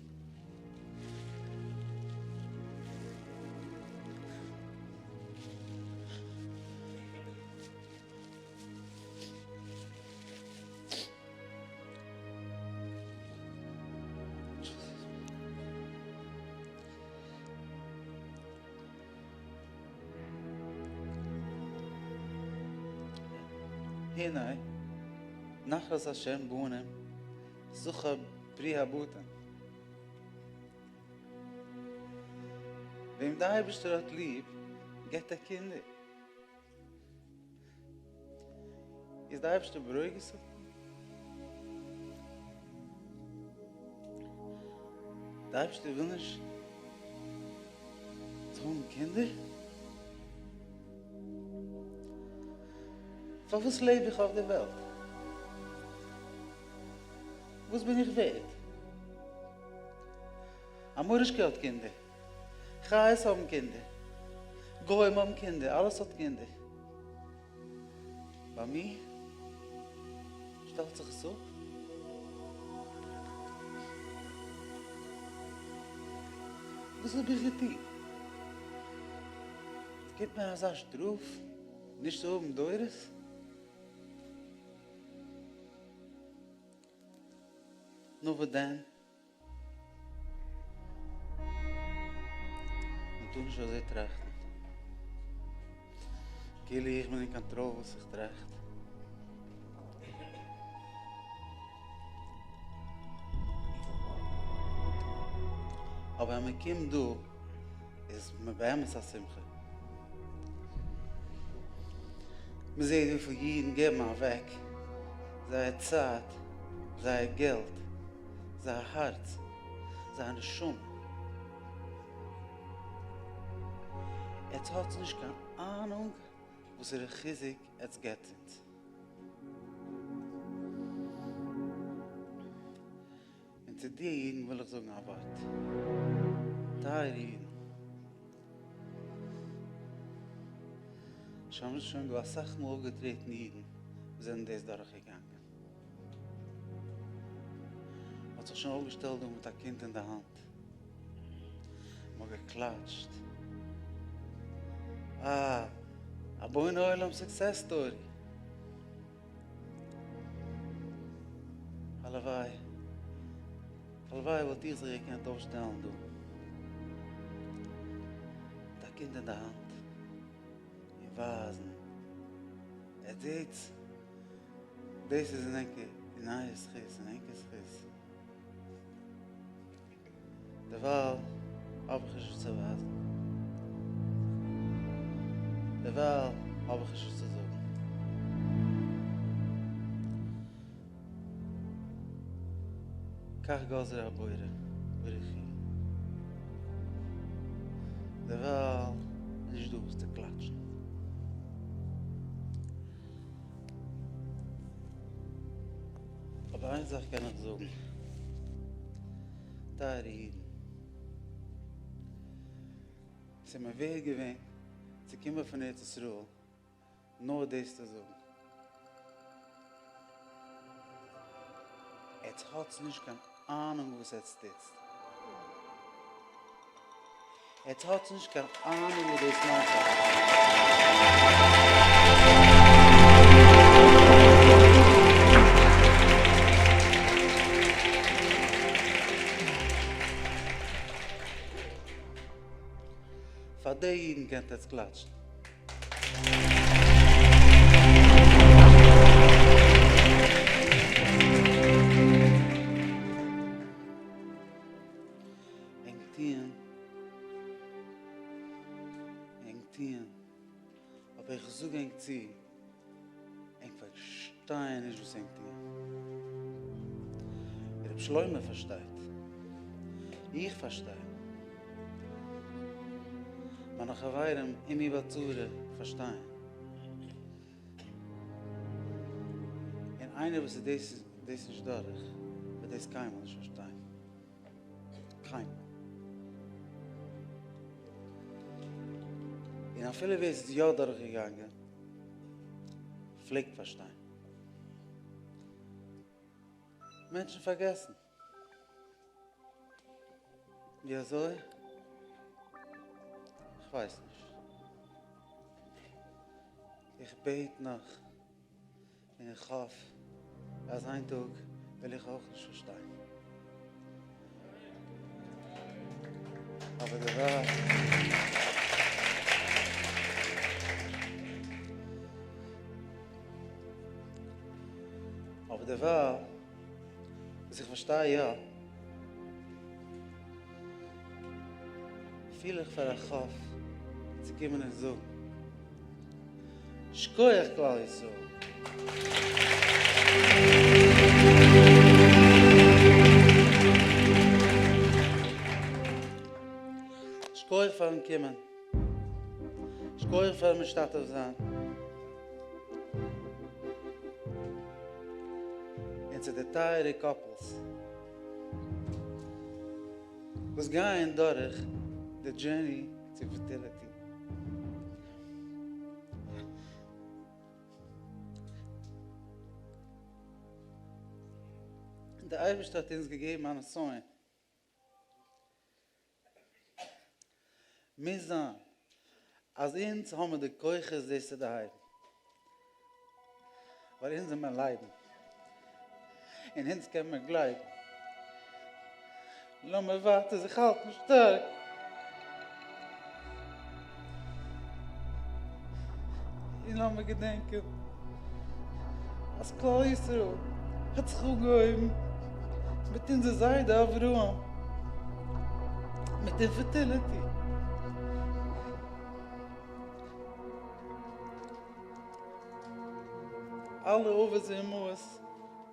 I: הנה, נחלת השם בנים, זכר פרי הבטן. וועם די אייבערשטער האט ליב, געבט ער קינדער. איז די אייבערשטער ברוגז אויף מיר? די אייבערשטער וויל נישט זאל האבן קינדער? פארוואס לעב איך אויף די וועלט? וואס בין איך ווערד? א מורישקע האט קינדער, חיות האבן קינדער, גוים האבן קינדער, אלעס האט קינדער. ביי מיר שטעלט זיך עס אפ. וואס האב איך געטון? קומט מיר אזא שטראף? נישט צו האבן דורות? נו וואס דען? מען טאר נישט אזוי טראכטן. כאילו איך בין אין קאנטראל וואס איך טראכט. אבער אז מען קומט דא איז מען באמת א שמחה. מען זעט וויפיל אידן געבן אוועק זייער צייט, זייער געלט, זייער הארץ, זייער נשמה. עטס האטס נישט קיין אהנונג וואסערע חיזוק עטס געבט אונז. און צו די אידן וויל איך זאגן א ווארט. טייערע אידן, שוין שוין דא אסאך מאל אויפגעטרעטן אידן וואס זענען דאס דורכגעגאנגען. מ'האט זיך שוין אויפגעשטעלט דא מיט א קינד אין די האנט. מ'האט געקלאטשט. אה, א בונה עולם success story. הלוואי, הלוואי וואלט איך זיך געקענט אויפשטעלן דא מיט א קינד אין די האנט און ווייזן, עטס זעטס, דאס איז אין ענקער, אין אייער זכות, אין ענקער זכות. דערווייל האב איך נישט וואס צו ווייזן. דערווייל האב איך נישט וואס צו זאגן. כך גזר הבורא ברוך הוא. דערווייל איז נישט דא וואס צו קלאטשן. אבער איין זאך קען איך זאגן, טייערע אידן, ס'איז מיר ווערד געווען צו קומען פון ארץ ישראל נאר דאס צו זאגן. עטס האטס נישט קיין אהנונג וואס עטס טוטס. עטס האטס נישט קיין אהנונג וואס דאס מיינט פאר אייך. פאר די אידן קענט עטס קלאטשן. ענק טוען, ענק טוען, אבער איך זאג ענק צו, ענק פארשטייען נישט וואס ענק טוען. ר' שלמה פארשטייט, איך פארשטיי, מיינע חברים עמי בצרה פארשטייען, און איינער וואס איז דאס דאס נישט דורך וועט דאס קיינמאל נישט פארשטיין. קיינמאל. און אפילו ווער ס'איז יא דורכגעגאנגען פלעגט פארשטיין. מענטשן פארגעסן. ווי אזוי? כ'ווייס נישט. איך בעט נאך. און איך האף אז איין טאג וועל איך אויך נישט פארשטיין. אבער דערווייל. אבער דערווייל וואס איך פארשטיי יא, פיל איך פאר א חוב צו קומען און זאגן. שקויעך כלל ישראל! שקויעך פארן קומען. שקויעך פארן משתתף זיין. און צו די טייערע couples וואס גייען דורך די journey צו fertility. דער אייבערשטער האט אונז געגעבן א נסיון, מוז זיין אז אונז האבן די כוחות דאס צו דערהייבן. ווייל אונז זעמער לייבן און אונז קען מען גלייבן. לאמיר ווייטער זיך האלטן שטארק. און לאמיר געדענקען אז כלל ישראל האט זיך אנגעהויבן מיט אונזער זיידע אברהם, מיט infertility. אלע אבות ואמהות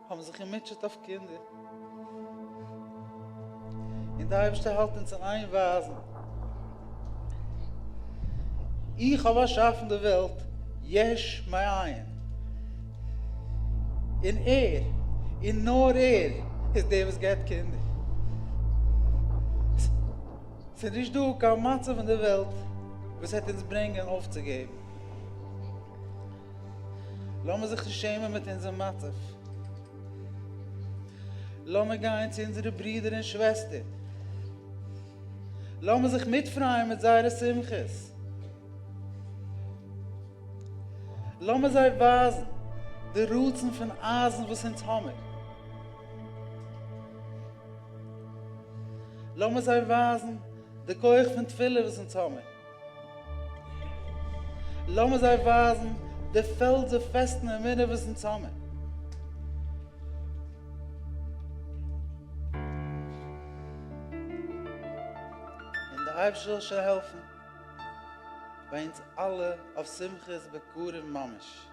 I: האבן זיך געמוטשעט אויף קינדער, און די אייבערשטער האלט אונז אין איין ווייזן, איך האב באשאפן די וועלט יש מאין, און ער, און נאר ער, איז דער וואס געבט קינדער. ס'איז נישט דא קיין מצב אין די וועלט וואס וועט אונז ברענגען אויפצוגעבן. לאמיר זיך נישט שעמען מיט אונזער מצב. לאמיר גיין צו אונזערע ברידער און שוועסטער. לאמיר זיך מיטפרייען מיט זייערע שמחות. לאמיר זיי ווייזן די רצון פון אייזן וואס אונז האמיר. לאמיר זיי ווייזן די כח פון תפילה וואס אונז האמיר. לאמיר זיי ווייזן די פעלזן פעסטן אמונה וואס אונז האמיר. און די אייבערשטער זאל שוין העלפן ביי אונז אלע אויף שמחות בקרוב ממש.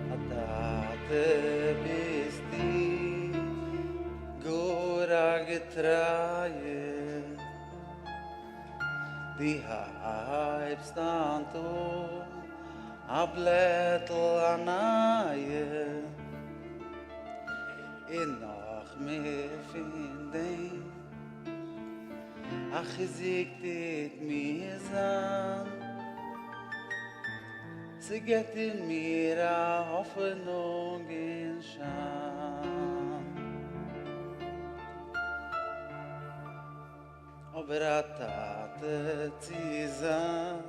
I: א טאטע ביסטו גאר א געטרייער, דו הייבסט היינט אן א בלעטל א נייע, און נאך מער פון דעם, א חיזוק טוט מיר זיין, ס'געט אין מיר א האפענונג און שיין. אבער א טאטע צו זיין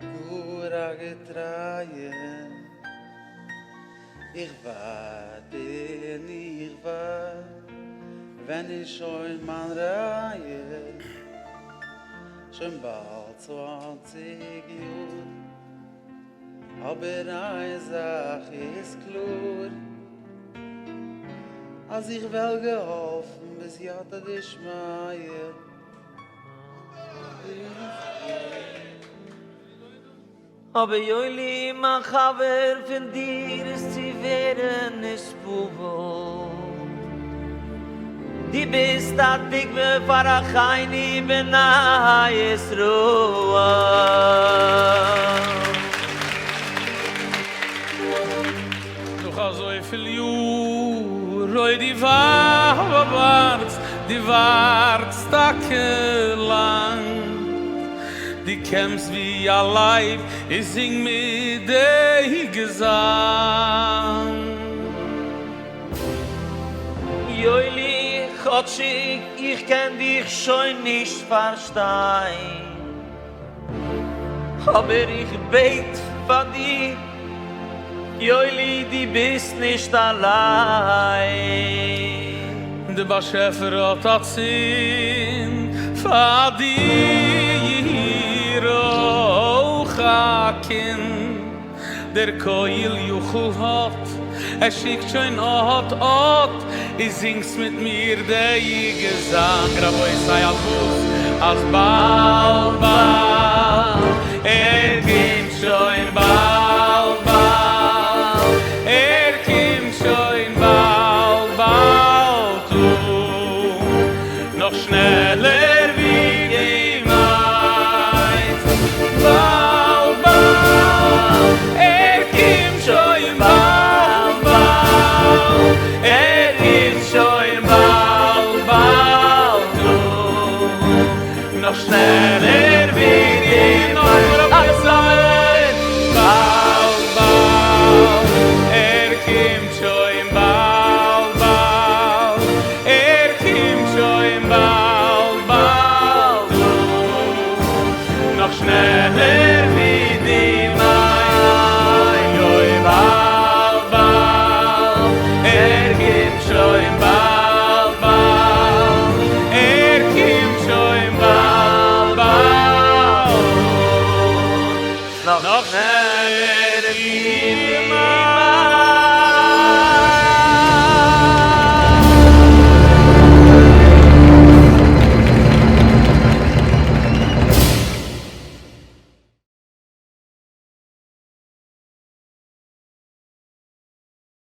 I: גאר א געטרייער, איך ווארט און איך ווארט, ווען איז שוין מיין רייע? שוין באלד 20 יאר, אבער איין זאך איז קלאר, אז איך וועל געהאלפן בסייעתא דשמיא.
B: אבער יואלי מיין חבר פון דיר איז צו ווערן נתפעל, דו ביסט א דוגמא פאר אחינו בני ישראל.
A: נאך אזויפיל יאר אוי דו ווארטסט, דו ווארטסט טאקע לאנג, דו קעמסט ווי א לייב און זינג מיט די געזאנג.
B: יואלי, כאטשיג איך קען דיך שוין נישט פארשטיין, אבער איך בעט פאר דיר, יואלי דו ביסט נישט אליין.
A: די באשעפער האט אצינד פאר דיר אויך א קינד, דער כל יכול האט, ער שיקט שוין אט אט, איז זינגטס מיט מיר די געזאנג רבותי אז וואס אז באלד באלד ער קומט שוין באלד.